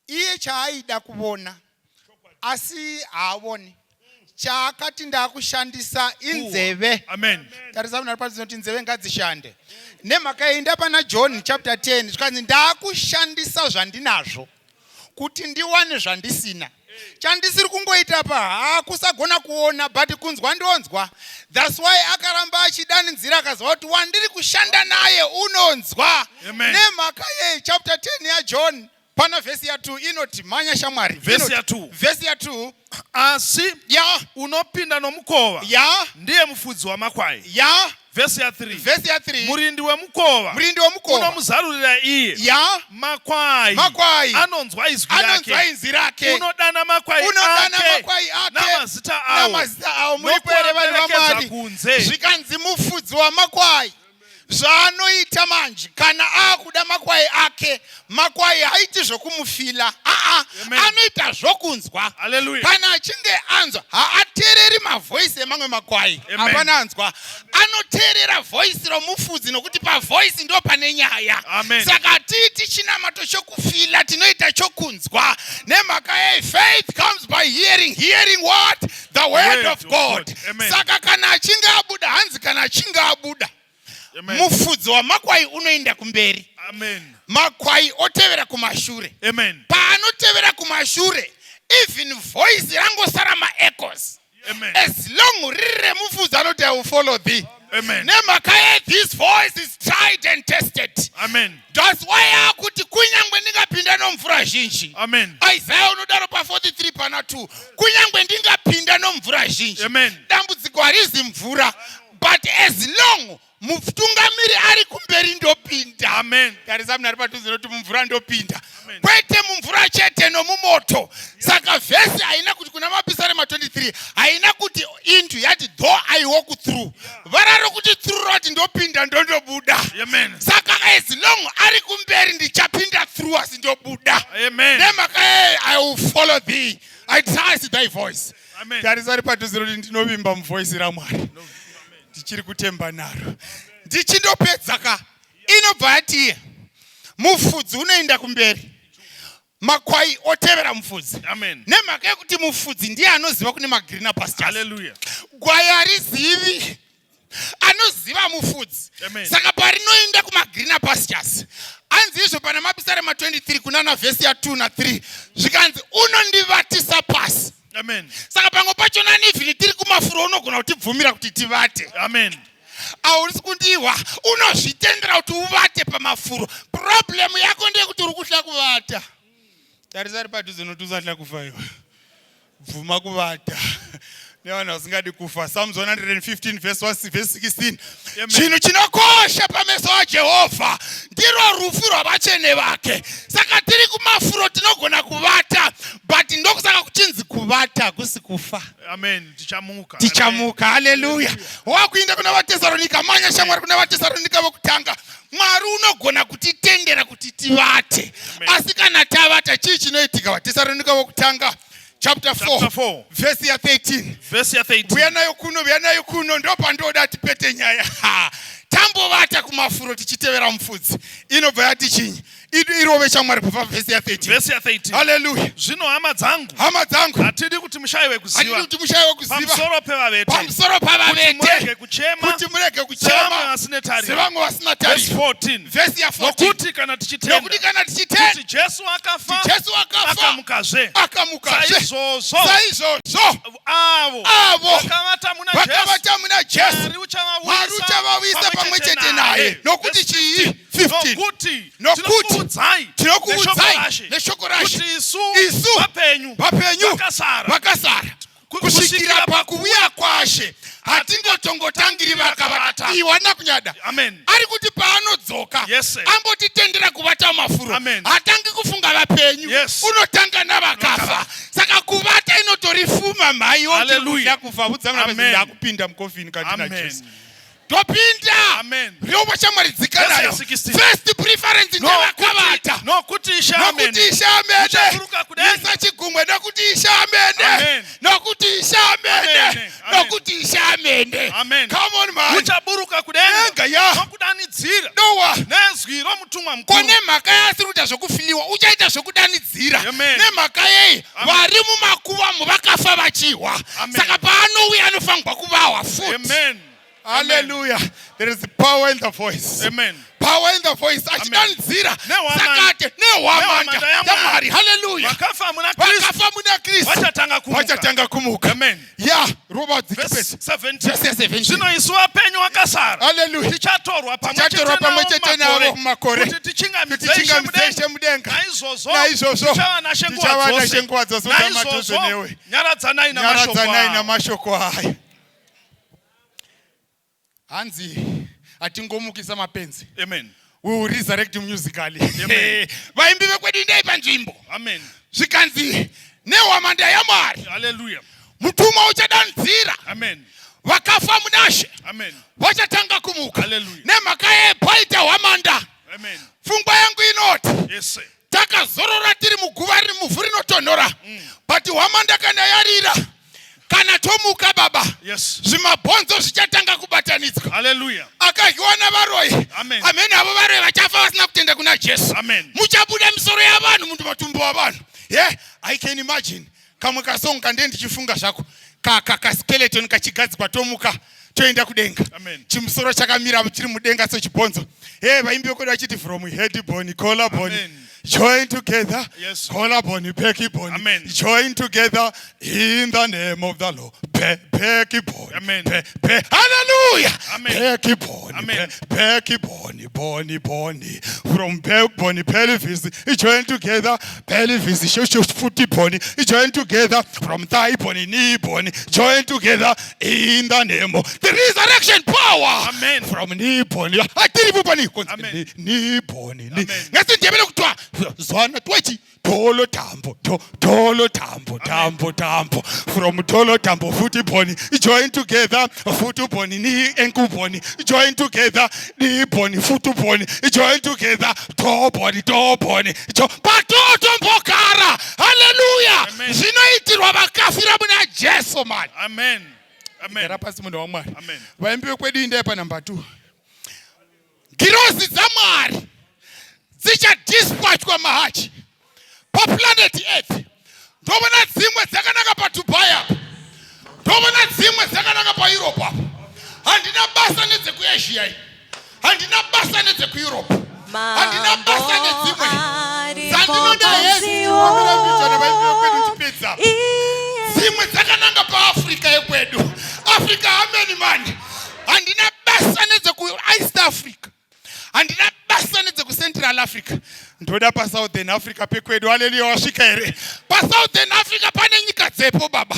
iye chaaida kuvona asi haavoni chaakati ndakushandisa inzeve Amen. tarisa munhu ari padzinoti nzeve ngadzishande nemhaka iyi ndapana john chapter 10 zvikanzi ndakushandisa zvandinazvo kuti ndiwane zvandisina chandisiri kungoita pa haa kusagona kuona but kunzwa ndonzwa thats why akaramba achidanidzira akaziva kuti wandiri kushanda naye unonzwa Amen. nemhaka yei chapter 10 yajohn pana vhesi ya2 inoti mhanya shamwari Vhesi Inoti- ya2. vhesi ya2 Asi ya unopinda nomukova ya ndiye mufudzi wamakwai. ya Vhesi ya3. vhesi ya3 Murindi wemukova murindi wemukova unomuzarurira iye ya makwai Makwai. anonzwa izwi anonzwa rake inzwi rake unodana makwai unodana ake makwai ake namazita awo namazita awo muripo here vanhu nokuaperekedza vamwari kunze zvikanzi mufudzi wamakwai zvaanoita manje kana aakuda makwai ake makwai haiti zvokumufila aa Amen. anoita zvokunzwa Hallelujah. kana achinge anzwa haateereri mavhoisi emamwe makwai Amen. hapana anzwa anoteerera vhoisi romufudzi nokuti pavhoisi ndo pane nyaya Amen. saka hatiiti chinamato chokufila tinoita chokunzwa nemhaka yei faith comes by hearing hearing what the word Word of of god God. Amen. saka kana achinge abuda hanzi kana achinge abuda Amen. mufudzi wamakwai unoenda kumberi Amen. makwai otevera kumashure Amen. paanotevera kumashure even voice rangosara maecos Amen. as long riri remufudzi anoti i will follow thee Amen. nemhaka ye this voice is tried and tested Amen. thats why akuti kunyangwe ndingapinda nomvura zhinji Amen. isaya unodaro pa43 pana 2 kunyangwe ndingapinda nomvura zhinji Amen. dambudziko harizi mvura but as long Mutungamiri ari kumberi ndopinda. Amen. Tarisa munhu ari padhuze noti mumvura ndopinda. Amen. Kwete mumvura chete nomumoto. Saka vhesi haina kuti kuna Mapisarema 23 haina kuti into yati though I walk through. Vara rokuti through roti ndopinda ndondobuda. Amen. Saka as long ari kumberi ndichapinda through asi ndobuda. Amen. Nemhaka yei I will follow thee. I trust thy voice. Amen. Tarisa ari padhuze roti ndinovimba muvoice raMwari. Ndichiri kutemba naro. Ndichindopedza ka inobva yati mufudzi unoenda kumberi makwai otevera mufudzi. Amen. Nemhaka yekuti mufudzi ndiye anoziva kune magreener pastures. Hallelujah. Gwai harizivi, anoziva mufudzi. Amen. Saka parinoenda kumagreener pastures anzi izvo pana Mapisarema 23 kunana vhesi ya 2 na 3 zvikanzi unondivatisa pasi. Amen. Saka pamwe pacho nani even tiri kumafuro unogona kutibvumira kuti tivate. Amen. Aurisi kundiwa unozvitendera kuti uvate pamafuro. Problem yako ndeyekuti uri kuhla kuvata. Tarisa ari padhuze noti usahla kufa iwe. Bvuma kuvata. Nevanhu vasingadi kufa. Psalms 115 verse 1 verse 16. Amen. Chinhu chinokosha pameso aJehovha ndiro rufu rwavatsvene vake. Saka tiri kumafuro tinogona kuvata, but ndokusaka kuchinzi kuvata hakusi kufa. Amen. Tichamuka. Tichamuka. Haleluya. Wakuenda kuna vaTesaronika, manya shamwari kuna vaTesaronika vokutanga. Mwari unogona kutitendera kuti tivate. Amen. Asi kana tavata chii chinoitika? VaTesaronika vokutanga chapter 4 Chapter 4. verse ya 13. Verse ya 13. Vuya nayo kuno, vuya nayo kuno, ndopandoda tipete nyaya. Ha. Tambovata kumafuro tichitevera mufudzi. Inobva yati chinyi? Irove shamwari pa verse ya 13. Verse ya 13. Haleluya. Zvino hama dzangu, Hama dzangu, hatidi kuti mushayiwe hatidi kuziva kuti mushayiwe kuziva pamusoro pevavete, pamusoro kuti murege pavavete, kuchema kuti murege sevamwe kuchema vasine tariro. sevamwe vasina Verse tariro. 14. Verse ya 14. Nokuti kana tichitenda Nokuti kana tichitenda kuti Jesu akafa, Jesu akafa akamukazve, akamukazve, saizvozvo saizvozvo avo avo vakavata muna Jesu, vakavata muna Jesu, Mwari Mwari uchavauyisa pamwe chete naye. Nokuti Verse chii? 15. 15. Nokuti Nokuti tinokuudzai tinokuudzai neshoko raShe, neshoko raShe, kuti isu isu vapenyu vapenyu vakasara vakasara kusvikira pakuuya kwaShe, hatingotongotangiri vakavata. Iwana kunyada. Amen. Ari kuti paanodzoka Yes, sir. ambotitendera kuvata mafuro. Amen. Hatangi kufunga vapenyu. Yes. Unotanga navakafa. Saka kuvata inotori fuma mhai Hallelujah. kufa vudza mwana Amen. ndakupinda mukofini kandina Amen. Jesu. Topinda. Amen. Riopa shamwari dzika Verse nayo. 16. First preference ndevakavata. Nokuti Ishe amene Nokuti Ishe amene. Uchaburuka kudenga. Isa chigumwe nokuti Ishe amene. Amen. Nokuti Ishe amene. Amen. Amen. Nokuti Ishe amene. Amen. Come on man. uchaburuka kudenga Denga ya. nokudanidzira Nowa. nezwi romutumwa mukuru. Ko nemhaka yaasiri kuita zvokufiliwa uchaita zvokudanidzira. Amen. Nemhaka yei Amen. vari mumakuvamo vakafa vachihwa. Amen. Saka paanouya anofanirwa kuvahwa futi. Amen. Hallelujah. There is power in the voice. Amen. Power in the voice. Achidanidzira. Nehwamanda. Sakati nehwamanda Nehwamanda yaMwari. yaMwari. Hallelujah. Vakafa muna Kristu Vakafa muna Kristu vachatanga kumuka. vachatanga kumuka. Amen. Ya, rova Verse dzikipesa. 17. Verse 17. Zvino isu vapenyu vakasara Hallelujah. tichatorwa pamwe Tichatorwa pamwe chete navo mumakore. kuti tichingamidze Ishe Tichingamidze Ishe mudenga. mudenga. Naizvozvo Naizvozvo tichava nashe nguva tichava dzose. nashe nguva dzose Naizvozvo utamatuze newe. nyaradzanai namashoko Nyaradzanai aya. namashoko aya. Hanzi hatingomukisa mapenzi. Amen. We will resurrect musically. Amen. Vaimbi vekwedu indai panzvimbo. Amen. Zvikanzi nehwamanda yaMwari. Hallelujah. Mutumwa uchadanidzira. Amen. Vakafa munashe Amen. vachatanga kumuka. Hallelujah. Nemhaka yepaita hwamanda. Amen. Pfungwa yangu inoti Yes sir. takazorora tiri muguva riri muvhu rinotonhora. But hwamanda kana yarira kana tomuka baba. Yes. Zvimabhonzo zvichatanga kubatanidzwa. Hallelujah. Akadyiwa navaroyi. Amen. Amen. Avo varoyi vachafa vasina kutenda kuna Jesu. Amen. Muchabuda misoro yavanhu muntu matumbu avanhu. Yeah, I can imagine. Kamwe kasong kandee ndichifunga zvako. Ka ka ka skeleton kachigadzikwa tomuka toenda kudenga. Amen. Chimusoro chakamira chiri mudenga sechibhonzo. Hey, vaimbi vekwedu vachiti from head bone, collarbone. Amen. Join together. Yes. Collarbone, backbone. Amen. Join together in the name of the Lord. Backbone. Amen. Hallelujah. Amen. Backbone. Amen. Backbone. Bone, bone. From backbone, pelvis. Join together. Pelvis. Foot bone. Join together. From thigh bone, knee bone. Join together in the name of the resurrection power. Amen. From knee bone. Atiri bone. Amen. Knee bone. Amen. NgesiNdebele kuthiwa zwana twechi dolo tambo do, dolo tambo tambo tambo from dolo tambo futhi bone join together futhi bone knee ankle bone join together knee bone futhi bone join together toe bone toe bone jo patotombogara haleluya Amen. zvinoitirwa vakafira muna Jesu mani Amen. Amen. gara pasi munhu wamwari Amen. vaimbi vekwedu indai panumber 2 ngirozi dzamwari dzichadispatchwa mahachi paplanet earth ndovona dzimwe dzakanaka padubai apa ndovona dzimwe dzakanaka paeurope apa handina basa nedzekuasia iyi handina basa nedzekueurope handina basa nedzimwe dzandinoda hezi mbichana vaimbi vekwedu chipedza dzimwe dzakananga paafrica yekwedu africa ameni mani handina basa nedzekueast africa handina basa nedzekucentral africa ndoda pasouthern africa pekwedu aleluya wasvika here pasouthern africa pane nyika dzepo baba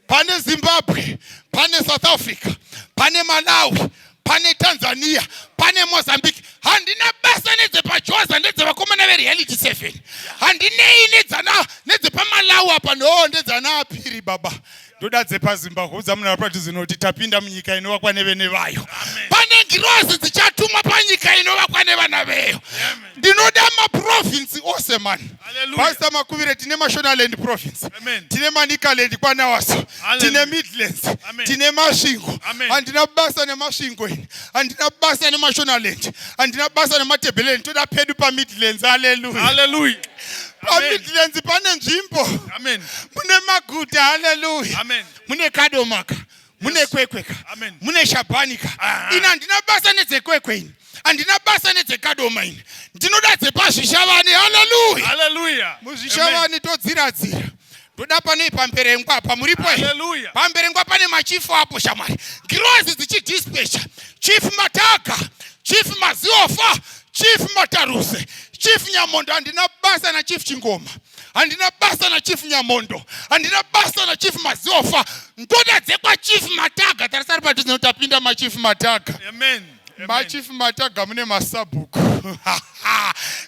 pane zimbabwe pane south africa pane malawi pane tanzania pane mozambique handina basa nedzepajoza ndedzevakomana vereality 7 handinei nedzana nedzepamalawi apa no ndedzana apiri baba ndoda dzepazimbabwe udza munhu ari dzinoti tapinda munyika inovakwa nevene vayo pane ngirozi dzichatumwa panyika inovakwa nevana veyo ndinoda maprovinsi ose mani Hallelujah. pasta makuvire tine mashonaland province Amen. tine manicaland kwanawaso Hallelujah. tine midlands Amen. tine masvingo Amen. handina basa nemasvingo ini handina basa nemashonaland handina basa nematebeleland toda pedu pamidlands haleluya Hallelujah. Amen. pamidlands pane nzvimbo Amen. mune maguta haleluya Amen. mune kadomaka mune kwekweka Amen. mune shabhanika Ah. ini handina basa nedzekwekwe ini handina basa nedzekadoma ini ndinoda dzepazvishavani haleluya Hallelujah. Amen. muzvishavani todziradzira ndoda panei pamberengwa apa muripo here? Hallelujah. pamberengwa pane machifu apo shamwari ngirozi dzichidispecha chief mataga chief maziofa chief mataruse chief nyamondo handina basa nachief chingoma handina basa nachief nyamondo handina basa nachief maziofa ndoda dzekwachief mataga tarisari padhuze nekuti tapinda machief mataga Amen. Amen. machief mataga mune masabhuku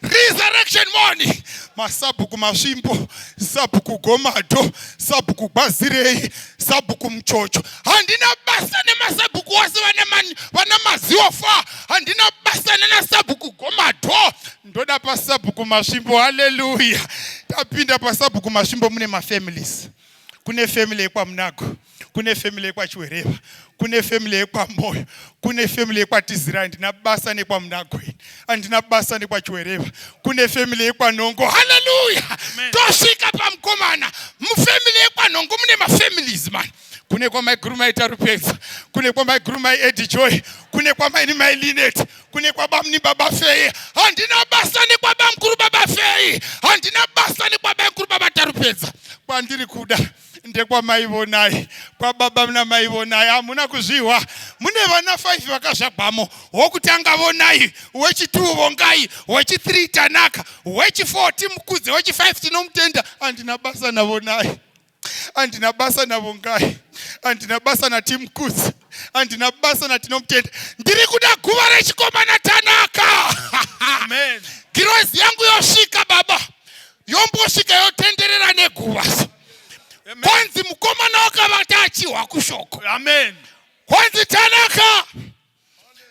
resurrection morning masabhuku masvimbo sabhuku gomado sabhuku gwazirei sabhuku muchocho handina basa nemasabhuku ose vana maziofa handina basa nenasabhuku gomado ndoda pasabhuku masvimbo haleluya tapinda pasabhuku masvimbo mune mafamilies kune family yekwamunago kune family yekwachiwereva kune family yekwamoyo kune family yekwatizira handina basa nekwamunago ini handina basa nekwachiwereva kune family yekwanhongo haleluya tosvika pamukomana mufamily yekwanhongo mune mafamilies mani kune kwamaiguru maita rupedza kune kwamaiguru mai edi joy kune kwamaini mai linet kune kwabamuni baba fei handina basa nekwabamukuru baba fei handina basa nekwabamukuru baba tarupedza kwandiri kuda ndekwamai vonai kwababa namai vonai hamuna kuzvihwa mune vana 5 vakazvagwamo wokutanga vonai wechi2 vongai wechi3 tanaka wechi4 timukudze wechi5 tinomutenda handina basa navonai handina basa navongai handina basa natimukudzi handina basa natinomutenda ndiri kuda guva rechikomana tanaka Amen. ngirozi yangu yosvika baba yombosvika yotenderera neguva Amen. kwanzi mukomana wakavata achihwa kushoko Amen. kwanzi tanaka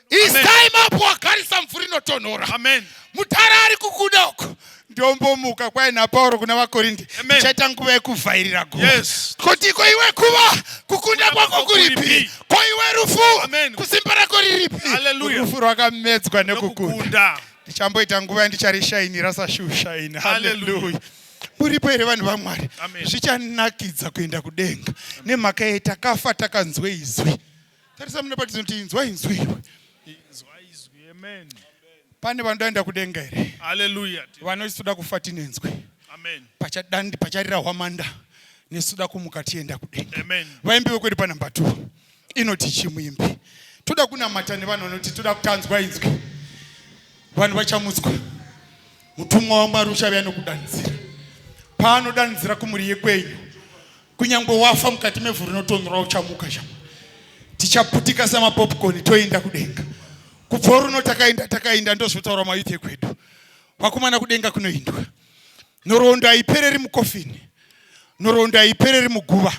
is Amen. time up wagarisa mvura inotonhora Amen. mutara ari kukuda uku ndombomuka kwai napauro kuna vakorindi Amen. tichaita nguva yekuvhairira guva Yes. kuti ko iwe kuva kukunda kwako kuripi kuripi? ko iwe rufu Amen. kusimba rako riripi Hallelujah. rufu rwakamedzwa nekukunda Nokukunda. ndichamboita nguva yandicharishainira sashushaini Hallelujah. haleluya muripo here vanhu vamwari Amen. zvichanakidza kuenda kudenga nemhaka yei takafa takanzwe izwi tarisa mune patizinoti inzwa inzwi iwe Inzwa izwi. Amen. Pane vanodaenda kudenga here? Hallelujah. Vanoti toda kufa tinenzwe. Amen. Pachadandi pacharira hwamanda nesu toda kumuka tienda kudenga. Amen. Vaimbi vekwedu panumber 2 inoti chimuimbi. Toda kunamata nevanhu vanoti toda kutanzwa inzwi. Vanhu vachamutswa. Mutumwa waMwari uchauya nokudanidzira. Paanodanidzira kumhuri yekwenyu, kunyangwe wafa mukati mevhu rinotonhora uchamuka chama. Tichaputika samapopcorn toenda kudenga. Kubva runo takaenda takaenda ndozvotaura mayouth ekwedu. Vakomana kudenga kunoindwa. Nhoroondo haipereri mukofini. Nhoroondo haipereri muguva.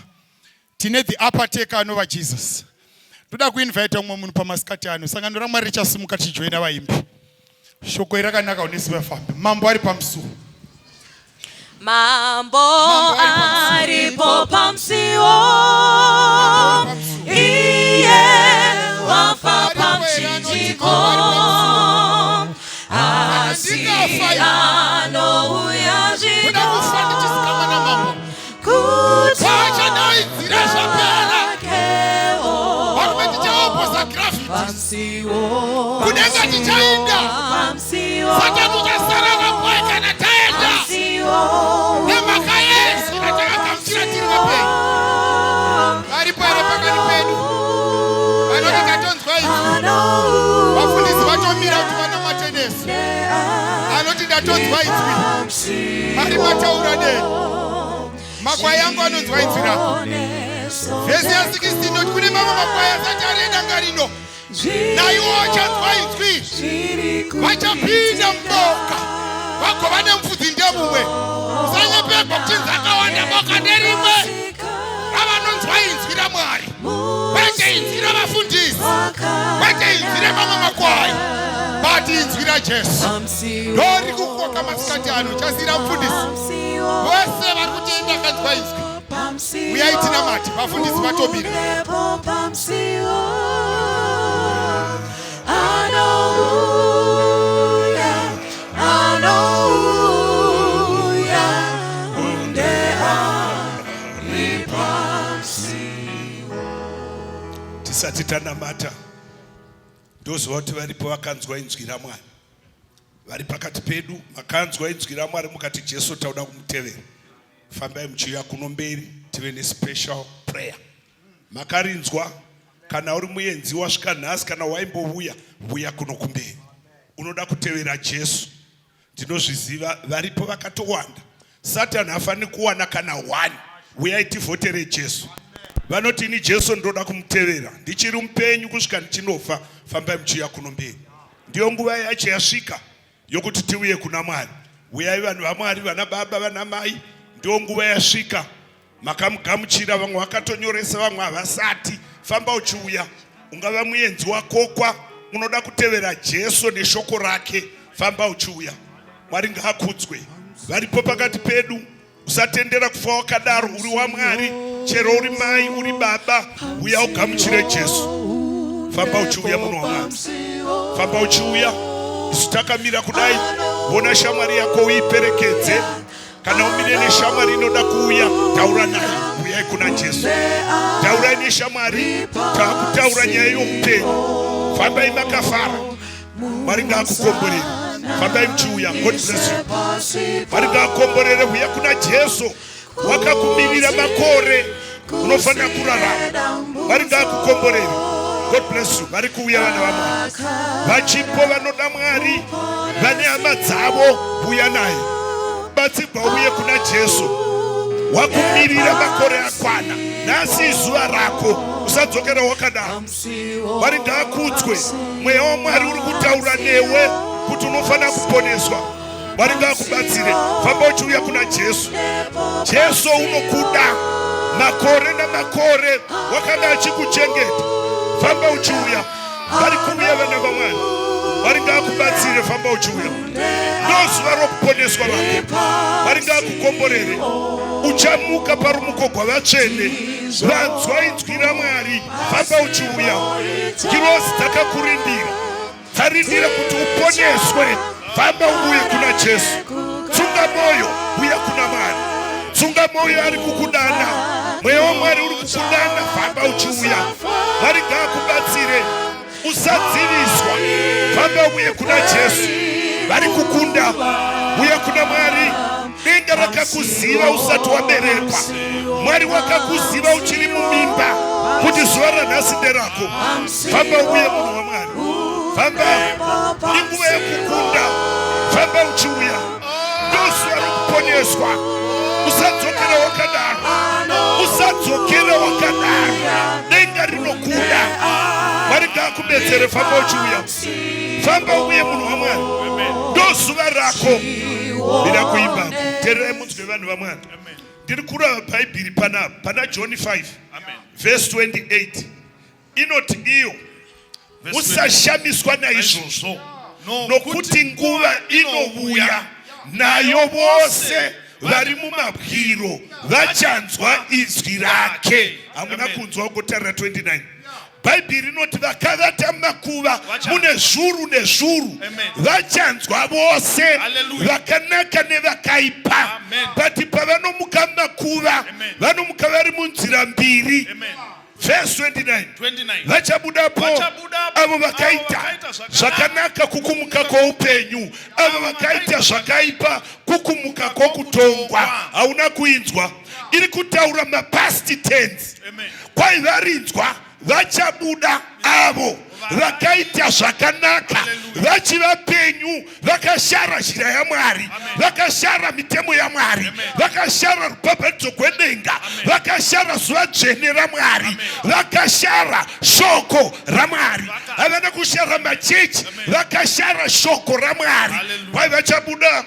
Tine the upper taker anova Jesus. Ndoda kuinvita umwe munhu pamasikati ano. Sangano raMwari richasimuka tichijoina vaimbi. Shoko iri rakanaka unesi vafambi. Mambo ari pamusuwo. Mambo aripo pamusiwo, iye wafa pamuchinjiko, asi anouya zvino Pachadaidzira zvapera. Varume tichaoposa gravity. Kudenga tichainda. Satani uchasara naboy kana taenda. Nemhaka yezwi ratakagamuchira tiri vapenyu. Varipo here pakati pedu vanoti tatonzwa izvi? Vafundisi vatomira kuti vanamate nesu. Anoti ndatonzwa izwi. Mwari mataura neni. Makwai angu anonzwa inzwi rako. Vhesi ya 16 inoti kune mamwe makwai asati ari edanga rino, naiwo achanzwa inzwi, vachapinda muboka vagova nemufudzi ndemumwe. Usanyepegwa kuchinzi akawanda, boka nderimwe ravanonzwa inzwi raMwari, kwete inzwi ravafundisi, kwete inzwi remamwe makwai, but inzwi raJesu. Ndori kukoka masikati ano, chasiyira mufundisi vose vari kutenda akanzwa inzwi. Uyai tinamate, vafundisi vatomira. Tisati tanamata, ndoziva kuti varipo vakanzwa inzwi raMwari vari pakati pedu. Makanzwa inzwi raMwari mukati Jesu tauda kumutevera, fambai muchiuya kuno mberi tive nespecial prayer. Makarinzwa? Kana uri muenzi wasvika nhasi kana waimbouya, vuya kuno kumberi. Unoda kutevera Jesu, ndinozviziva varipo vakatowanda. Satani hafaniri kuwana kana one. Uyai tivhotere Jesu. Vanoti ini Jesu ndinoda kumutevera ndichiri mupenyu kusvika ndichinofa, fambai muchiuya kuno mberi. Ndiyo nguva yacho yasvika yokuti tiuye kuna Mwari. Uyai vanhu vaMwari, vana baba, vana mai, ndiyo nguva yasvika. Makamugamuchira, vamwe vakatonyoresa, vamwe havasati. Famba uchiuya. Ungava muenzi wakokwa, unoda kutevera Jesu neshoko rake, famba uchiuya. Mwari ngaakudzwe. Varipo pakati pedu, usatendera kufa wakadaro. Uri waMwari, chero uri mai, uri baba, uya ugamuchire Jesu. Famba uchiuya munhu waMwari, famba uchiuya. Isu takamira kudai, vona shamwari yako uiperekedze. Kana umire neshamwari inoda kuuya, taura naye, uyai kuna Jesu. Taurai neshamwari, taakutaura nyaya youpenyu. Fambai makafara. Mwari ngaakukomborere. Fambai muchiuya. God bless you. Mwari ngaakomborere. Uya kuna Jesu, wakakumirira makore, unofanira kurarama. Mwari ngaakukomborere. God bless you. Vari kuuya vana vaMwari, vachipo vanoda Mwari, vane hama dzavo, uya naye, batsirwa, uye kuna Jesu wakumirira makore akwana. Nhasi izuva rako, usadzokera wakadaro. Mwari ngaakudzwe. Mweya waMwari uri kutaura newe kuti unofanira kuponeswa. Mwari ngaakubatsire. Famba uchiuya kuna Jesu. Jesu unokuda. Makore namakore wakanga achikuchengeta. Famba uchiuya. Vari kuuya vana vaMwari. Mwari ngaakubatsire. Famba uchiuya. Ndozuva rokuponeswa vako. Mwari ngaakukomborere. Uchamuka parumuko gwavatsvene. Vanzwa inzwi raMwari. Famba uchiuya. Ngirozi dzakakurindira, dzarindira kuti uponeswe. Famba uuye kuna Jesu. Tsunga moyo, uya kuna Mwari. Tsunga moyo, ari kukudana. Mweya waMwari uri kukudana. Famba uchiuya. Mwari ngaakubatsire. Usadziviswa. Famba. Famba uye kuna Jesu. Vari kukunda. Uya kuna Mwari. Denga rakakuziva usati waberekwa. Mwari wakakuziva uchiri mumimba kuti zuva ranhasi nderako. Famba uye munhu waMwari. Famba. Inguva yekukunda. Famba uchiuya. Ndozuva rokuponeswa. Usadzokera wakadaro. Usadzokera wakadaro. Denga rinokuda. Mwari ngaakubetsere. Famba uchiuya. Famba uye munhu waMwari. Ndozuva rako. Ndida kuimba. Tererai munzwe vanhu vaMwari. Ndiri kurava Bhaibheri panapa pana John 5 verse 28 inoti iyo musashamiswa naizvozvo nokuti nguva inovuya nayo vose vari mumabwiro vachanzwa izwi rake. Hamuna kunzwa kungotarira 29. Bhaibheri rinoti vakavata mumakuva mune zvuru nezvuru vachanzwa vose vakanaka nevakaipa. But pavanomuka mumakuva vanomuka vari munzira mbiri. Verse 29. Vachabudapo avo vakaita zvakanaka kukumuka kwoupenyu, avo vakaita zvakaipa kukumuka kwokutongwa. Hauna kuinzwa iri kutaura mapast tense. Kwai varinzwa vachabuda avo vakaita zvakanaka vachivapenyu, vakashara zhira yaMwari, vakashara mitemo yaMwari, vakashara rubhabhatidzo gwedenga, vakashara zuva dzvene raMwari, vakashara shoko raMwari. Havana kushara machechi, vakashara shoko raMwari. Kwai vachabuda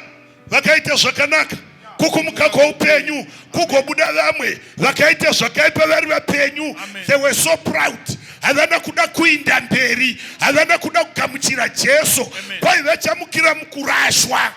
vakaita zvakanaka kukumuka kwoupenyu, kugobuda vamwe vakaita zvakaipa vari vapenyu. They were so proud. Havana kuda kuinda mberi, havana kuda kugamuchira Jesu. Kwai vachamukira mukurashwa.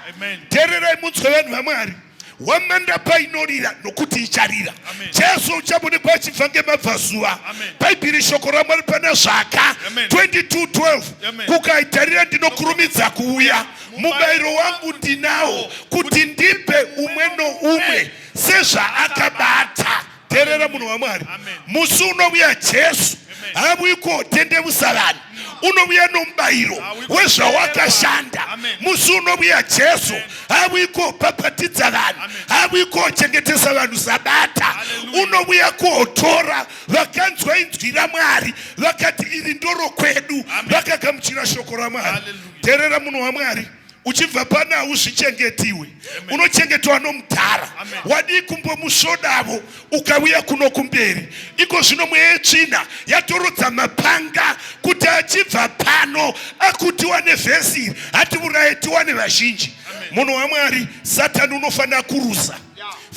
Teererai munzwe vanhu vaMwari. Hwamanda painorira nokuti icharira. Jesu uchabonekwa achibva ngemabvazuva. Bhaibheri shoko raMwari pana Zvaka 22:12 kukaitarira ndinokurumidza kuuya, mubayiro wangu ndinawo kuti ndipe umwe noumwe sezvaakabata. Teerera munhu waMwari, musi unouya Jesu haavuyi kotendevusa vanhu, unovuya nomubayiro wezvawakashanda. Musi unovuya Jesu haavuyi kobhabhatidza vanhu, haavuyi kochengetesa vanhu sabata, unovuya kotora vakanzwa inzwi raMwari vakati iri ndoro kwedu, vakagamuchira shoko raMwari. Teerera munhu waMwari, uchibva pana hauzvichengetiwe, unochengetwa nomudhara. Wadii kumbomusvodavo ukauya kuno kumberi? Iko zvino mweya yetsvina yatorodza mapanga kuti achibva pano akuti wane vhesi iri hatiuraye tiwane vazhinji. Munhu waMwari, Satani unofanira kuruza.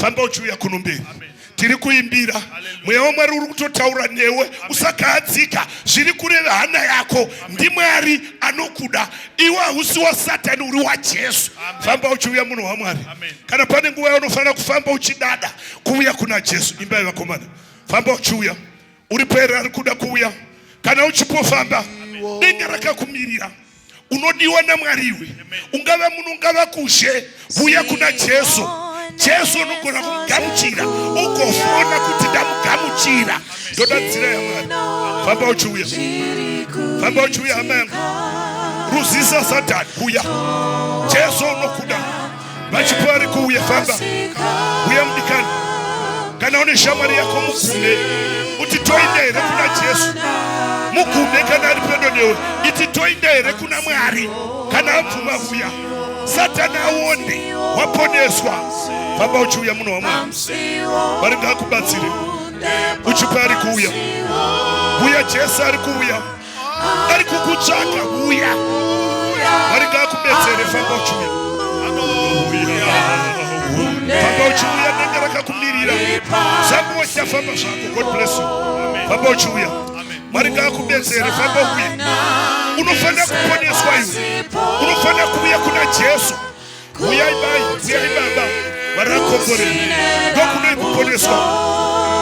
Famba uchiuya kuno mberi. Tiri kuimbira mweya waMwari uri kutotaura newe, usakahadzika. Zviri kureva hana yako ndiMwari anokuda iwe, hausi waSatani, uri waJesu. Famba uchiuya munhu waMwari. Kana pane nguva yaunofanira kufamba uchidada kuuya kuna Jesu, imbai vakomana, famba uchiuya. Uri pere ari kuda kuuya, kana uchipofamba, denga rakakumirira. Unodiwa naMwari iwe, ungava munhu ungava kuzhe, vuya kuna Jesu. Jesu unogona kumugamuchira, ugofona kuti ndamugamuchira. Ndoda nzira yaMwari. Famba uchiuya, famba uchiuya hama yangu, ruzisa Satani, uya. Jesu unokuda. Vachipo ari kuuya, famba uya mudikani. Kana une shamwari yako mugume, uti toinda here kuna Jesu. Mugume kana ari pedo newe, iti toinda here kuna Mwari. Kana abvuma uya, Satani aonde waponeswa. Famba uchiuya munhu waMwari, Mwari ngaakubatsire. Uchipo ari kuuya, uya. Jesu ari kuuya, ari kukutsvaka, uya. Mwari ngaakubetsere. Famba uchiuya, famba uchiuya, denga rakakumirira. Zambosha, famba zvako. God bless you. Famba uchiuya, Mwari ngaakubetsere. Famba uye, unofanira kuponeswa iwe, unofanira kuuya kuna Jesu. Uyai mai, uyai baba, Mwari akomborere. Ndokunoi kuponeswa,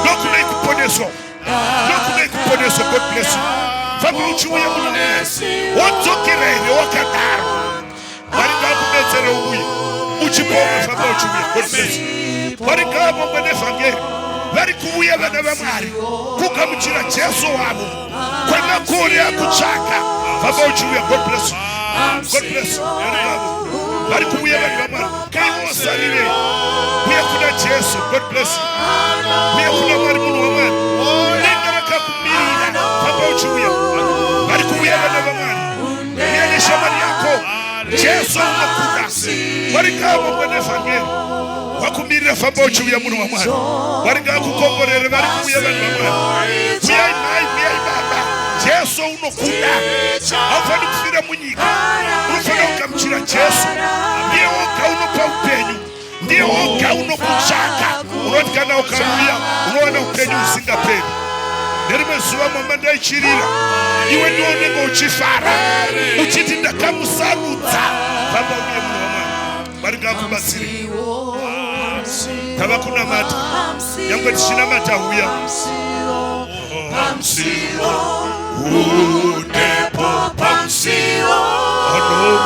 ndokunoi kuponeswa, ndokunoi kuponeswa. God bless you. Famba uchiuya kuna Mwari, wodzokera here wakadaro? Mwari ngaakubetsere uye uchipona. Famba uchiuya. God bless you. Mwari ngaavongwe nevhangeri. Vari kuuya vana vaMwari kugamuchira Jesu wavo kwemakore akutsvaka. Famba uchiuya. God bless you. God bless you. Uya kuna Mwari munhu waMwari. Denga rakakumirira. Famba uchiuya. Vari kuuya vana vaMwari. Uya neshamwari yako. Jesu unokuda. Mwari ngaavongwe nevhangeri. Wakumirira famba uchiuya munhu waMwari. Mwari ngaakukomborere vari kuuya vanhu vaMwari. Uyai mai, uyai baba. Jesu unokuda. Haufaniri kufira munyika. Unofanira kugamuchira Jesu. Ndiye woga unopa upenyu. Ndiye woga unokutsvaka. Unoti kana ukauya unowana upenyu husingaperi. Nerimwe zuva mama ndaichirira. Iwe ndiwe unenge uchifara. Uchiti ndakamusarudza. Famba uye munhu waMwari. Mwari ngaakubatsire. Tava kunamata. Nyangwe tichinamata huya. Pamsiwo. Unepo pamsiwo. Anouya.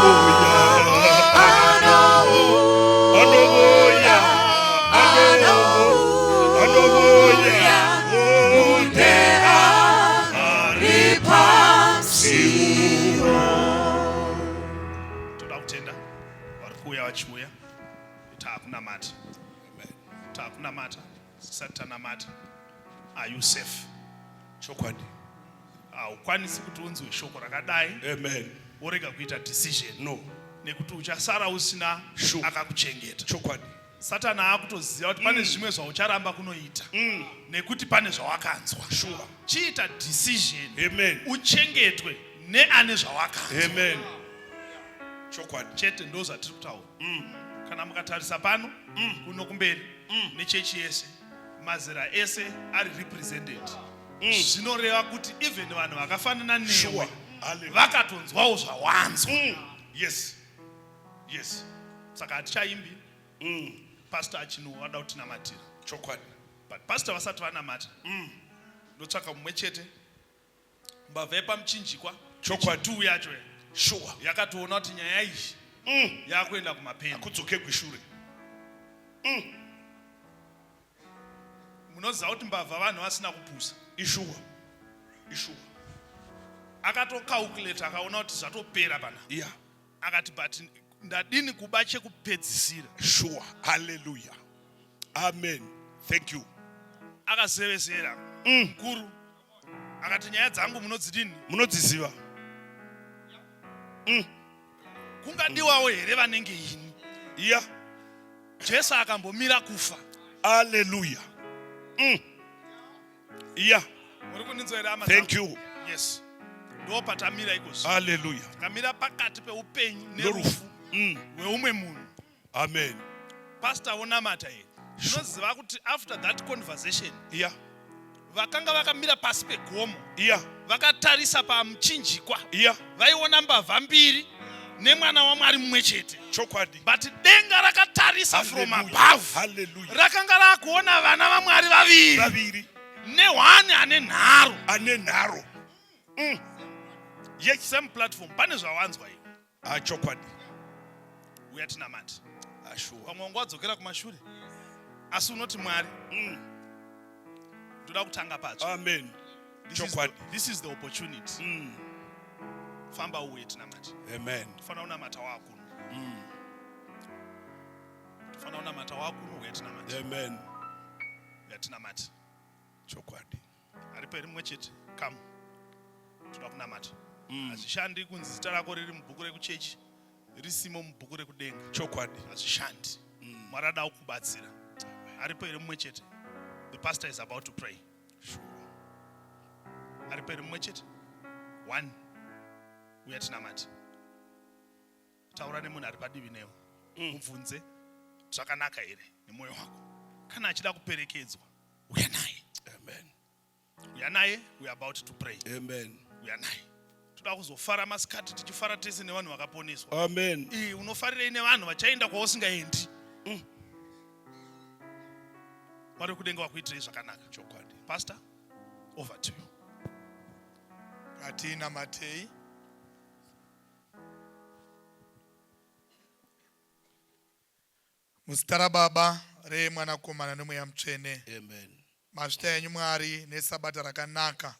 Anouya. Anouya. Une ari pamsiwo. Toda kutenda vari kuuya vachiuya taakunamata taakunamata tisati tanamata are you safe Chokwadi. Haukwanisi kuti unzwe shoko rakadai Amen. Worega kuita decision. No. Nekuti uchasara usina Sure. Akakuchengeta. Chokwadi. Satani akutoziva kuti pane zvimwe zvaucharamba kunoita nekuti pane zvawakanzwa. Sure. Chiita decision. Amen. Uchengetwe neane zvawakanzwa. Amen. Chokwadi. Chete ndo zvatiri kutaura. Kana mukatarisa pano kuno kumberi nechechi yese mazera ese ari represented. Zvinoreva kuti even vanhu vakafanana newe Sure. Hallelujah. vakatonzwawo zvawanzwa. Yes. Yes. Saka hatichaimbi. Pastor achino vada kutinamatira. Chokwadi. But pastor vasati vanamata. Ndotsvaka mumwe chete. Mbavha yepamuchinjikwa. Chokwadi. Tu yacho. Sure. Yakatoona kuti nyaya iyi yakuenda kumapeni. Akudzokegwi shure. Munoziva kuti mbavha vanhu vasina kupusa. Ishuwa. Ishuwa. Akatocalculate akaona kuti zvatopera pana. Yeah. Akati but ndadini kuba chekupedzisira. Sure. Hallelujah. Amen. Thank you. Akazevezera. Mukuru. Akati nyaya dzangu munodzidini? Munodziziva. Kungadiwawo here vanenge ini? Yeah. Jesu akambomira kufa. Hallelujah. Yeah. Muri kundinzwa here hama Thank dzangu? you. Yes. Ndo patamira ikozvo. Hallelujah. Takamira pakati peupenyu Norufu. nerufu hweumwe munhu. Amen. Pastor vonamata here. Unoziva kuti after that conversation Yeah. vakanga vakamira pasi pegomo Yeah. vakatarisa pamuchinjikwa Yeah. vaiona mbavha mbiri nemwana waMwari mumwe chete. Chokwadi. But denga rakatarisa from Hallelujah. above. Hallelujah. Rakanga rakuona vana vaMwari vaviri. Vaviri. Nehwani ane nharo. Ane nharo. Yes. Same platform. Pane zvawanzwa iwe. Ah, chokwadi. Uya tinamate. Ah, sure. Vamwe vanga wadzokera kumashure. Asi unoti Mwari. Ndoda kutanga patsva. Amen. This is Chokwadi. This is the opportunity. Famba uye tinamate. Amen. Tofanira kunamata wakuno. Tofanira kunamata wakuno uye tinamate. Amen. Uya tinamate. Chokwadi. Aripo here mumwe chete? Come. Toda kunamata. Hazvishandi kunzi zita rako riri mubhuku rekuchechi risimo mubhuku rekudenga. Chokwadi. Hazvishandi. Mwari ada kukubatsira. Aripo here mumwe chete? The pastor is about to pray. Sure. Aripo here mumwe chete? One. Uya tinamate. Taura nemunhu ari padivi newe. Mubvunze zvakanaka here nemwoyo wako. Kana achida kuperekedzwa, uya naye. Amen. Uya naye, we are about to pray. Amen. Uya naye. Toda kuzofara masikati tichifara tese nevanhu vakaponeswa. Amen. Ii, unofarirei nevanhu vachaenda kwausingaendi? Mwari wekudenga wakuitirei zvakanaka. Chokwadi. Pastor, over to you. Ngatinamatei. Muzita raBaba, reMwanakomana noMweya Mutsvene. Amen. Mazvita enyu Mwari nesabata rakanaka.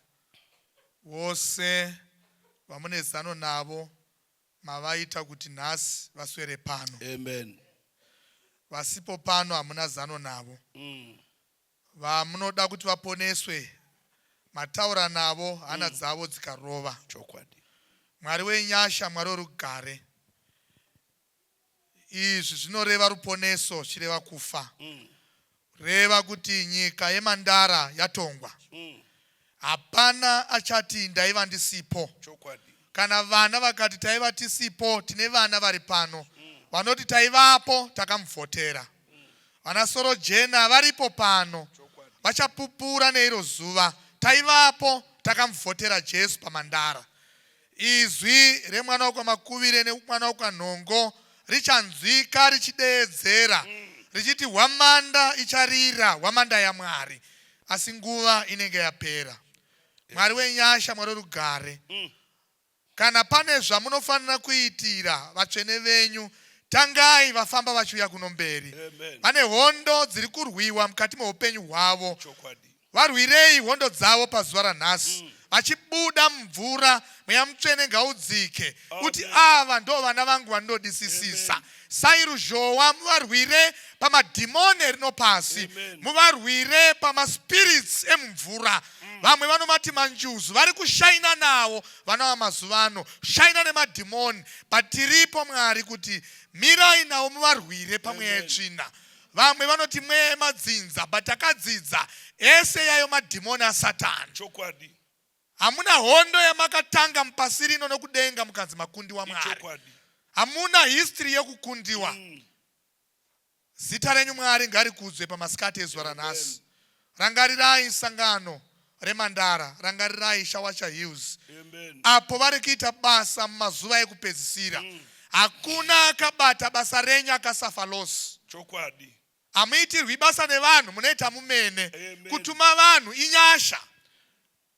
Vose vamune zano navo mavaita kuti nhasi vaswere pano. Amen. Vasipo pano hamuna zano navo. Vamunoda kuti vaponeswe mataura navo hana dzavo dzikarova. Chokwadi. Mwari wenyasha, Mwari werugare. Izvi zvinoreva ruponeso zvichireva kufa. Reva kuti nyika yemandara yatongwa. Hapana achati ndaiva ndisipo. Chokwadi. Kana vana vakati taiva tisipo, tine vana vari pano vanoti taivapo takamuvhotera. Vana Sorojena varipo pano vachapupura neiro zuva taivapo takamuvhotera Jesu pamandara. Izwi remwana wekwaMakuvire nemwana wekwaNhongo richanzwika richideedzera richiti hwamanda icharira, hwamanda yaMwari, asi nguva inenge yapera. Mwari wenyasha, Mwari werugare, kana pane zvamunofanira kuitira vatsvene venyu, tangai vafamba vachiuya kuno mberi. Pane hondo dziri kurwiwa mukati meupenyu hwavo. Chokwadi. Varwirei hondo dzavo pazuva ranhasi. Vachibuda mumvura, Mweya Mutsvene ngaudzike uti ava ndo vana vangu vandinodisisisa. Sairuzhowa muvarwire pamadhimoni erino pasi, muvarwire pamaspirits emumvura. Vamwe vanomati manjuzu vari kushaina nawo vana vamazuva ano, shaina nemadhimoni, but tiripo Mwari kuti mirai nawo muvarwire pamweya yetsvina. Vamwe vanoti mweya yemadzinza, but takadzidza ese yayo madhimoni aSatani. Chokwadi. Hamuna hondo yamakatanga mupasi rino nokudenga mukanzi makundiwa Mwari. Ichokwadi. Hamuna history yekukundiwa. Zita renyu Mwari ngarikudzwe pamasikati ezuva ranhasi. Rangarirai sangano reMandara, rangarirai Shawacha Hills. Amen. Apo vari kuita basa mumazuva ekupedzisira. Hakuna akabata basa renyu akasafa loss. Chokwadi. Hamuitirwi basa nevanhu, munoita mumene. Amen. Kutuma vanhu inyasha.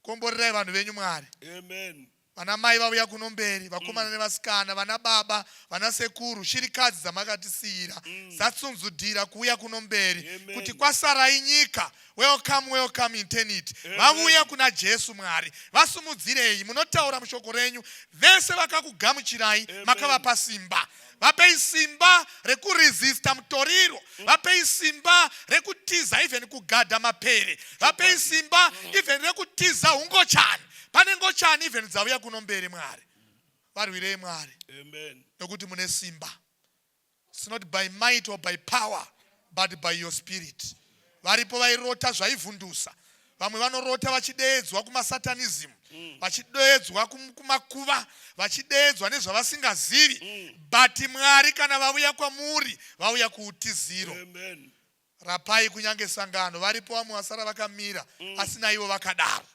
Komborerai vanhu venyu Mwari. Amen. Vana mai vauya kuno mberi, vakomana nevasikana, vana baba, vana sekuru, shirikadzi dzamakatisiyira dzatsunzudhira kuuya kuno mberi Amen. kuti kwasarai nyika. Welcome, welcome eternity. Vavuya kuna Jesu Mwari. Vasumudzirei, munotaura mushoko renyu. Vese vakakugamuchirai makavapa simba. Vapei simba rekuresista mutoriro. Vapei simba rekutiza even kugadha mapere. Vapei simba even rekutiza hungochani. Pane ngochani even dzauya kuno mberi Mwari. Varwirei Mwari. Amen. Nokuti mune simba. It's not by might or by power, but by your spirit. Varipo vairota zvaivhundusa. Vamwe vanorota vachideedzwa kumasatanism, vachideedzwa kumakuva, vachideedzwa nezvavasingazivi. But Mwari kana vauya kwamuri, vauya kuutiziro. Amen. Rapai kunyange sangano. Varipo vamwe vasara vakamira, asi naivo vakadaro.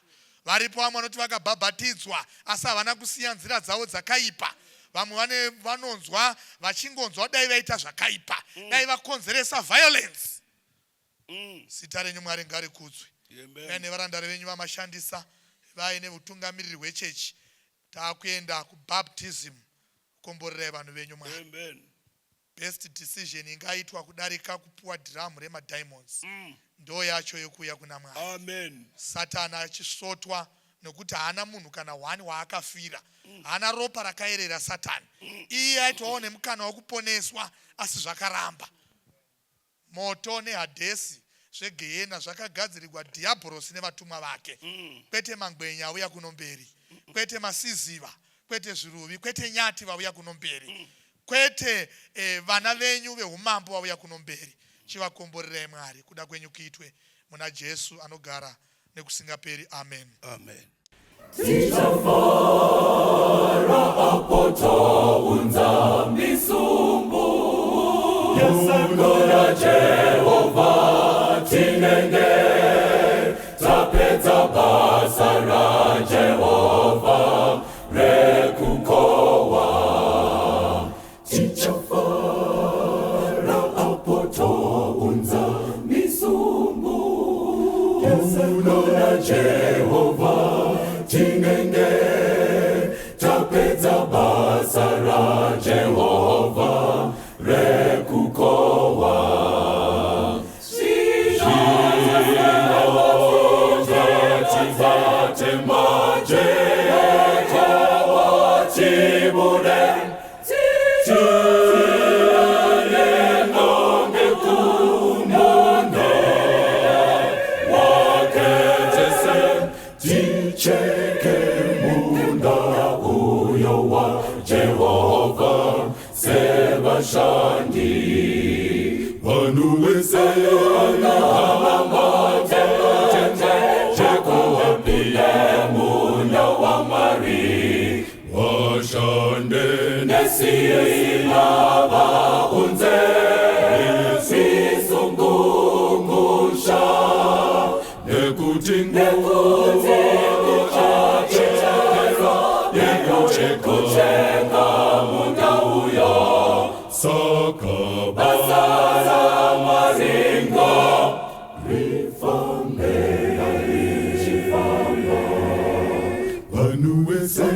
Varipo vamwe vanoti vakabhabhatidzwa, asi havana kusiya nzira dzavo dzakaipa. Vamwe vanonzwa vachingonzwa dai vaita zvakaipa, dai vakonzeresa violence. Zita renyu Mwari ngarikudzwe. Amen. Dai nevarandari venyu vamashandisa vaine utungamiriri hwechechi, takuenda kubaptism. Komborerai vanhu venyu Mwari. Amen. Best decision ingaitwa kudarika kupuwa dhiramu remadiamonds ndo yacho yekuuya kuna Mwari. Amen. Satani achisvotwa nokuti haana munhu kana one waakafira, haana ropa rakayerera Satani. Iye aitovawo nemukana wekuponeswa asi zvakaramba. Moto nehadhesi zvegehena zvakagadzirirwa dhiabhorosi nevatumwa vake, kwete mangwenya auya kuno mberi, kwete masiziva, kwete zviruvi, kwete nyati vauya kuno mberi, kwete vana venyu veumambo vauya kuno mberi. Chivakomborerai Mwari, kuda kwenyu kuitwe muna Jesu anogara nekusingaperi. Amen. Amen. Tichafara apo tounza misumbu kuna Jehova, tinenge tapedza basa ra Jehova rekukowa. Tichafara apo tounza misumbu kuna Jehova, tinenge tapedza basa ra Jehova rekukowa. Tibate majekowa tibude. vashandi vanhu wese munda waMwari vashande nesimba vaunze zvisungungusha nekuti yekucheka munda uyo saka basa raMwari ngarifambe richifamba vanhu wese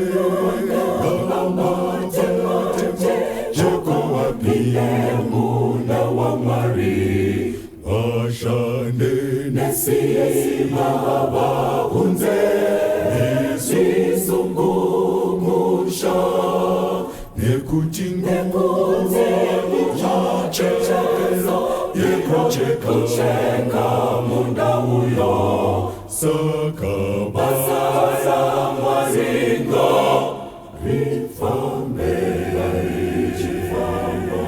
ngavapinde munda waMwari vashande nesimba vaunze zvisungungusha nekuti yekucheka munda uyo saka basa raMwari ngarifambe richifamba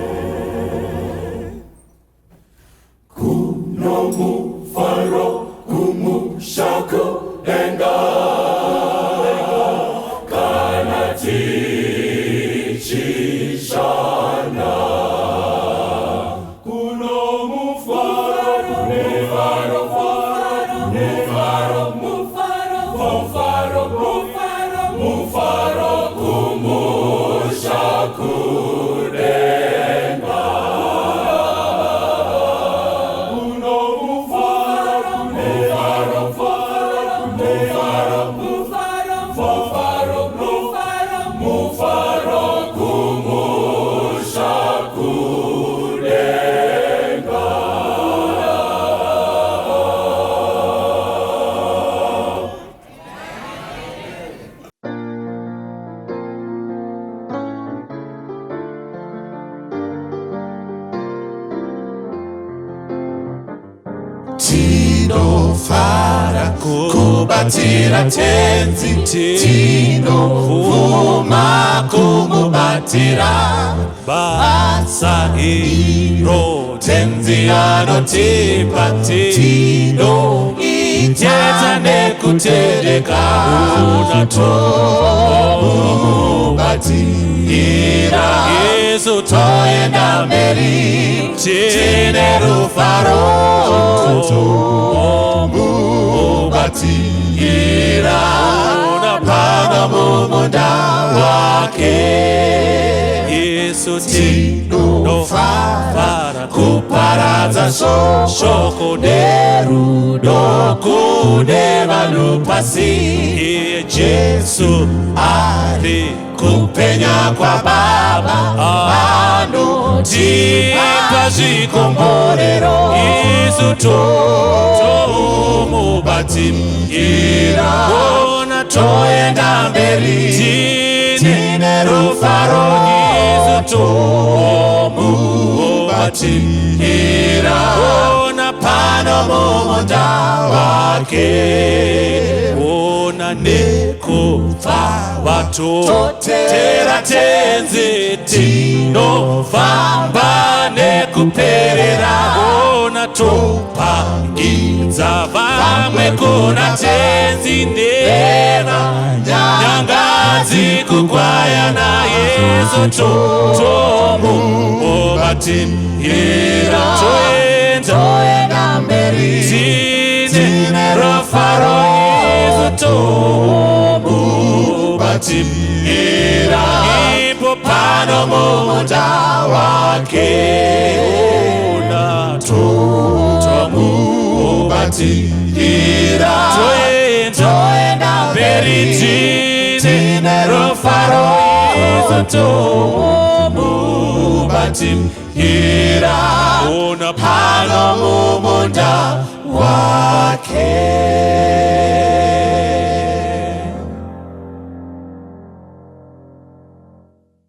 kuno mufaro kumusha kudenga kana tichishanda kuno mufaro mufaro mufaro mufaro mufaro mufaro mufaro kumusha kudenga kuno mufaro mufaro mufaro mufaro mufaro mufaro mufaro kumusha kudenga. Tinofara kubatira Tenzi, tinovuma kumubatira basa iro Tenzi anotipa, tinoita nekutendeka, tomubatira Yesu toenda mberi tine rufaro, tomubatira pano mumunda wake. Yesu Tinofara kuparadza shoko nerudo kune vanhu pasi. Iye Jesu ari kupenya kwaBaba anotipa zvikomborero. Isu tomubatira ona Toenda mberi tine rufaro, Isu tomubatira ona pano mumunda wake. Ona nekupfava Totera Tenzi, tinofamba nekuperera. Ona topangidza vamwe kuna Tenzi, ndeva nyangadzi kukwayana Yesu tomubatira toenda Toenda mberi tine rufaro, Yesu tomubatira ipo pano mumunda wake. Ona Tomubatira toenda toenda mberi mberi tine rufaro, Yesu tomubatira ona pano mumunda wake.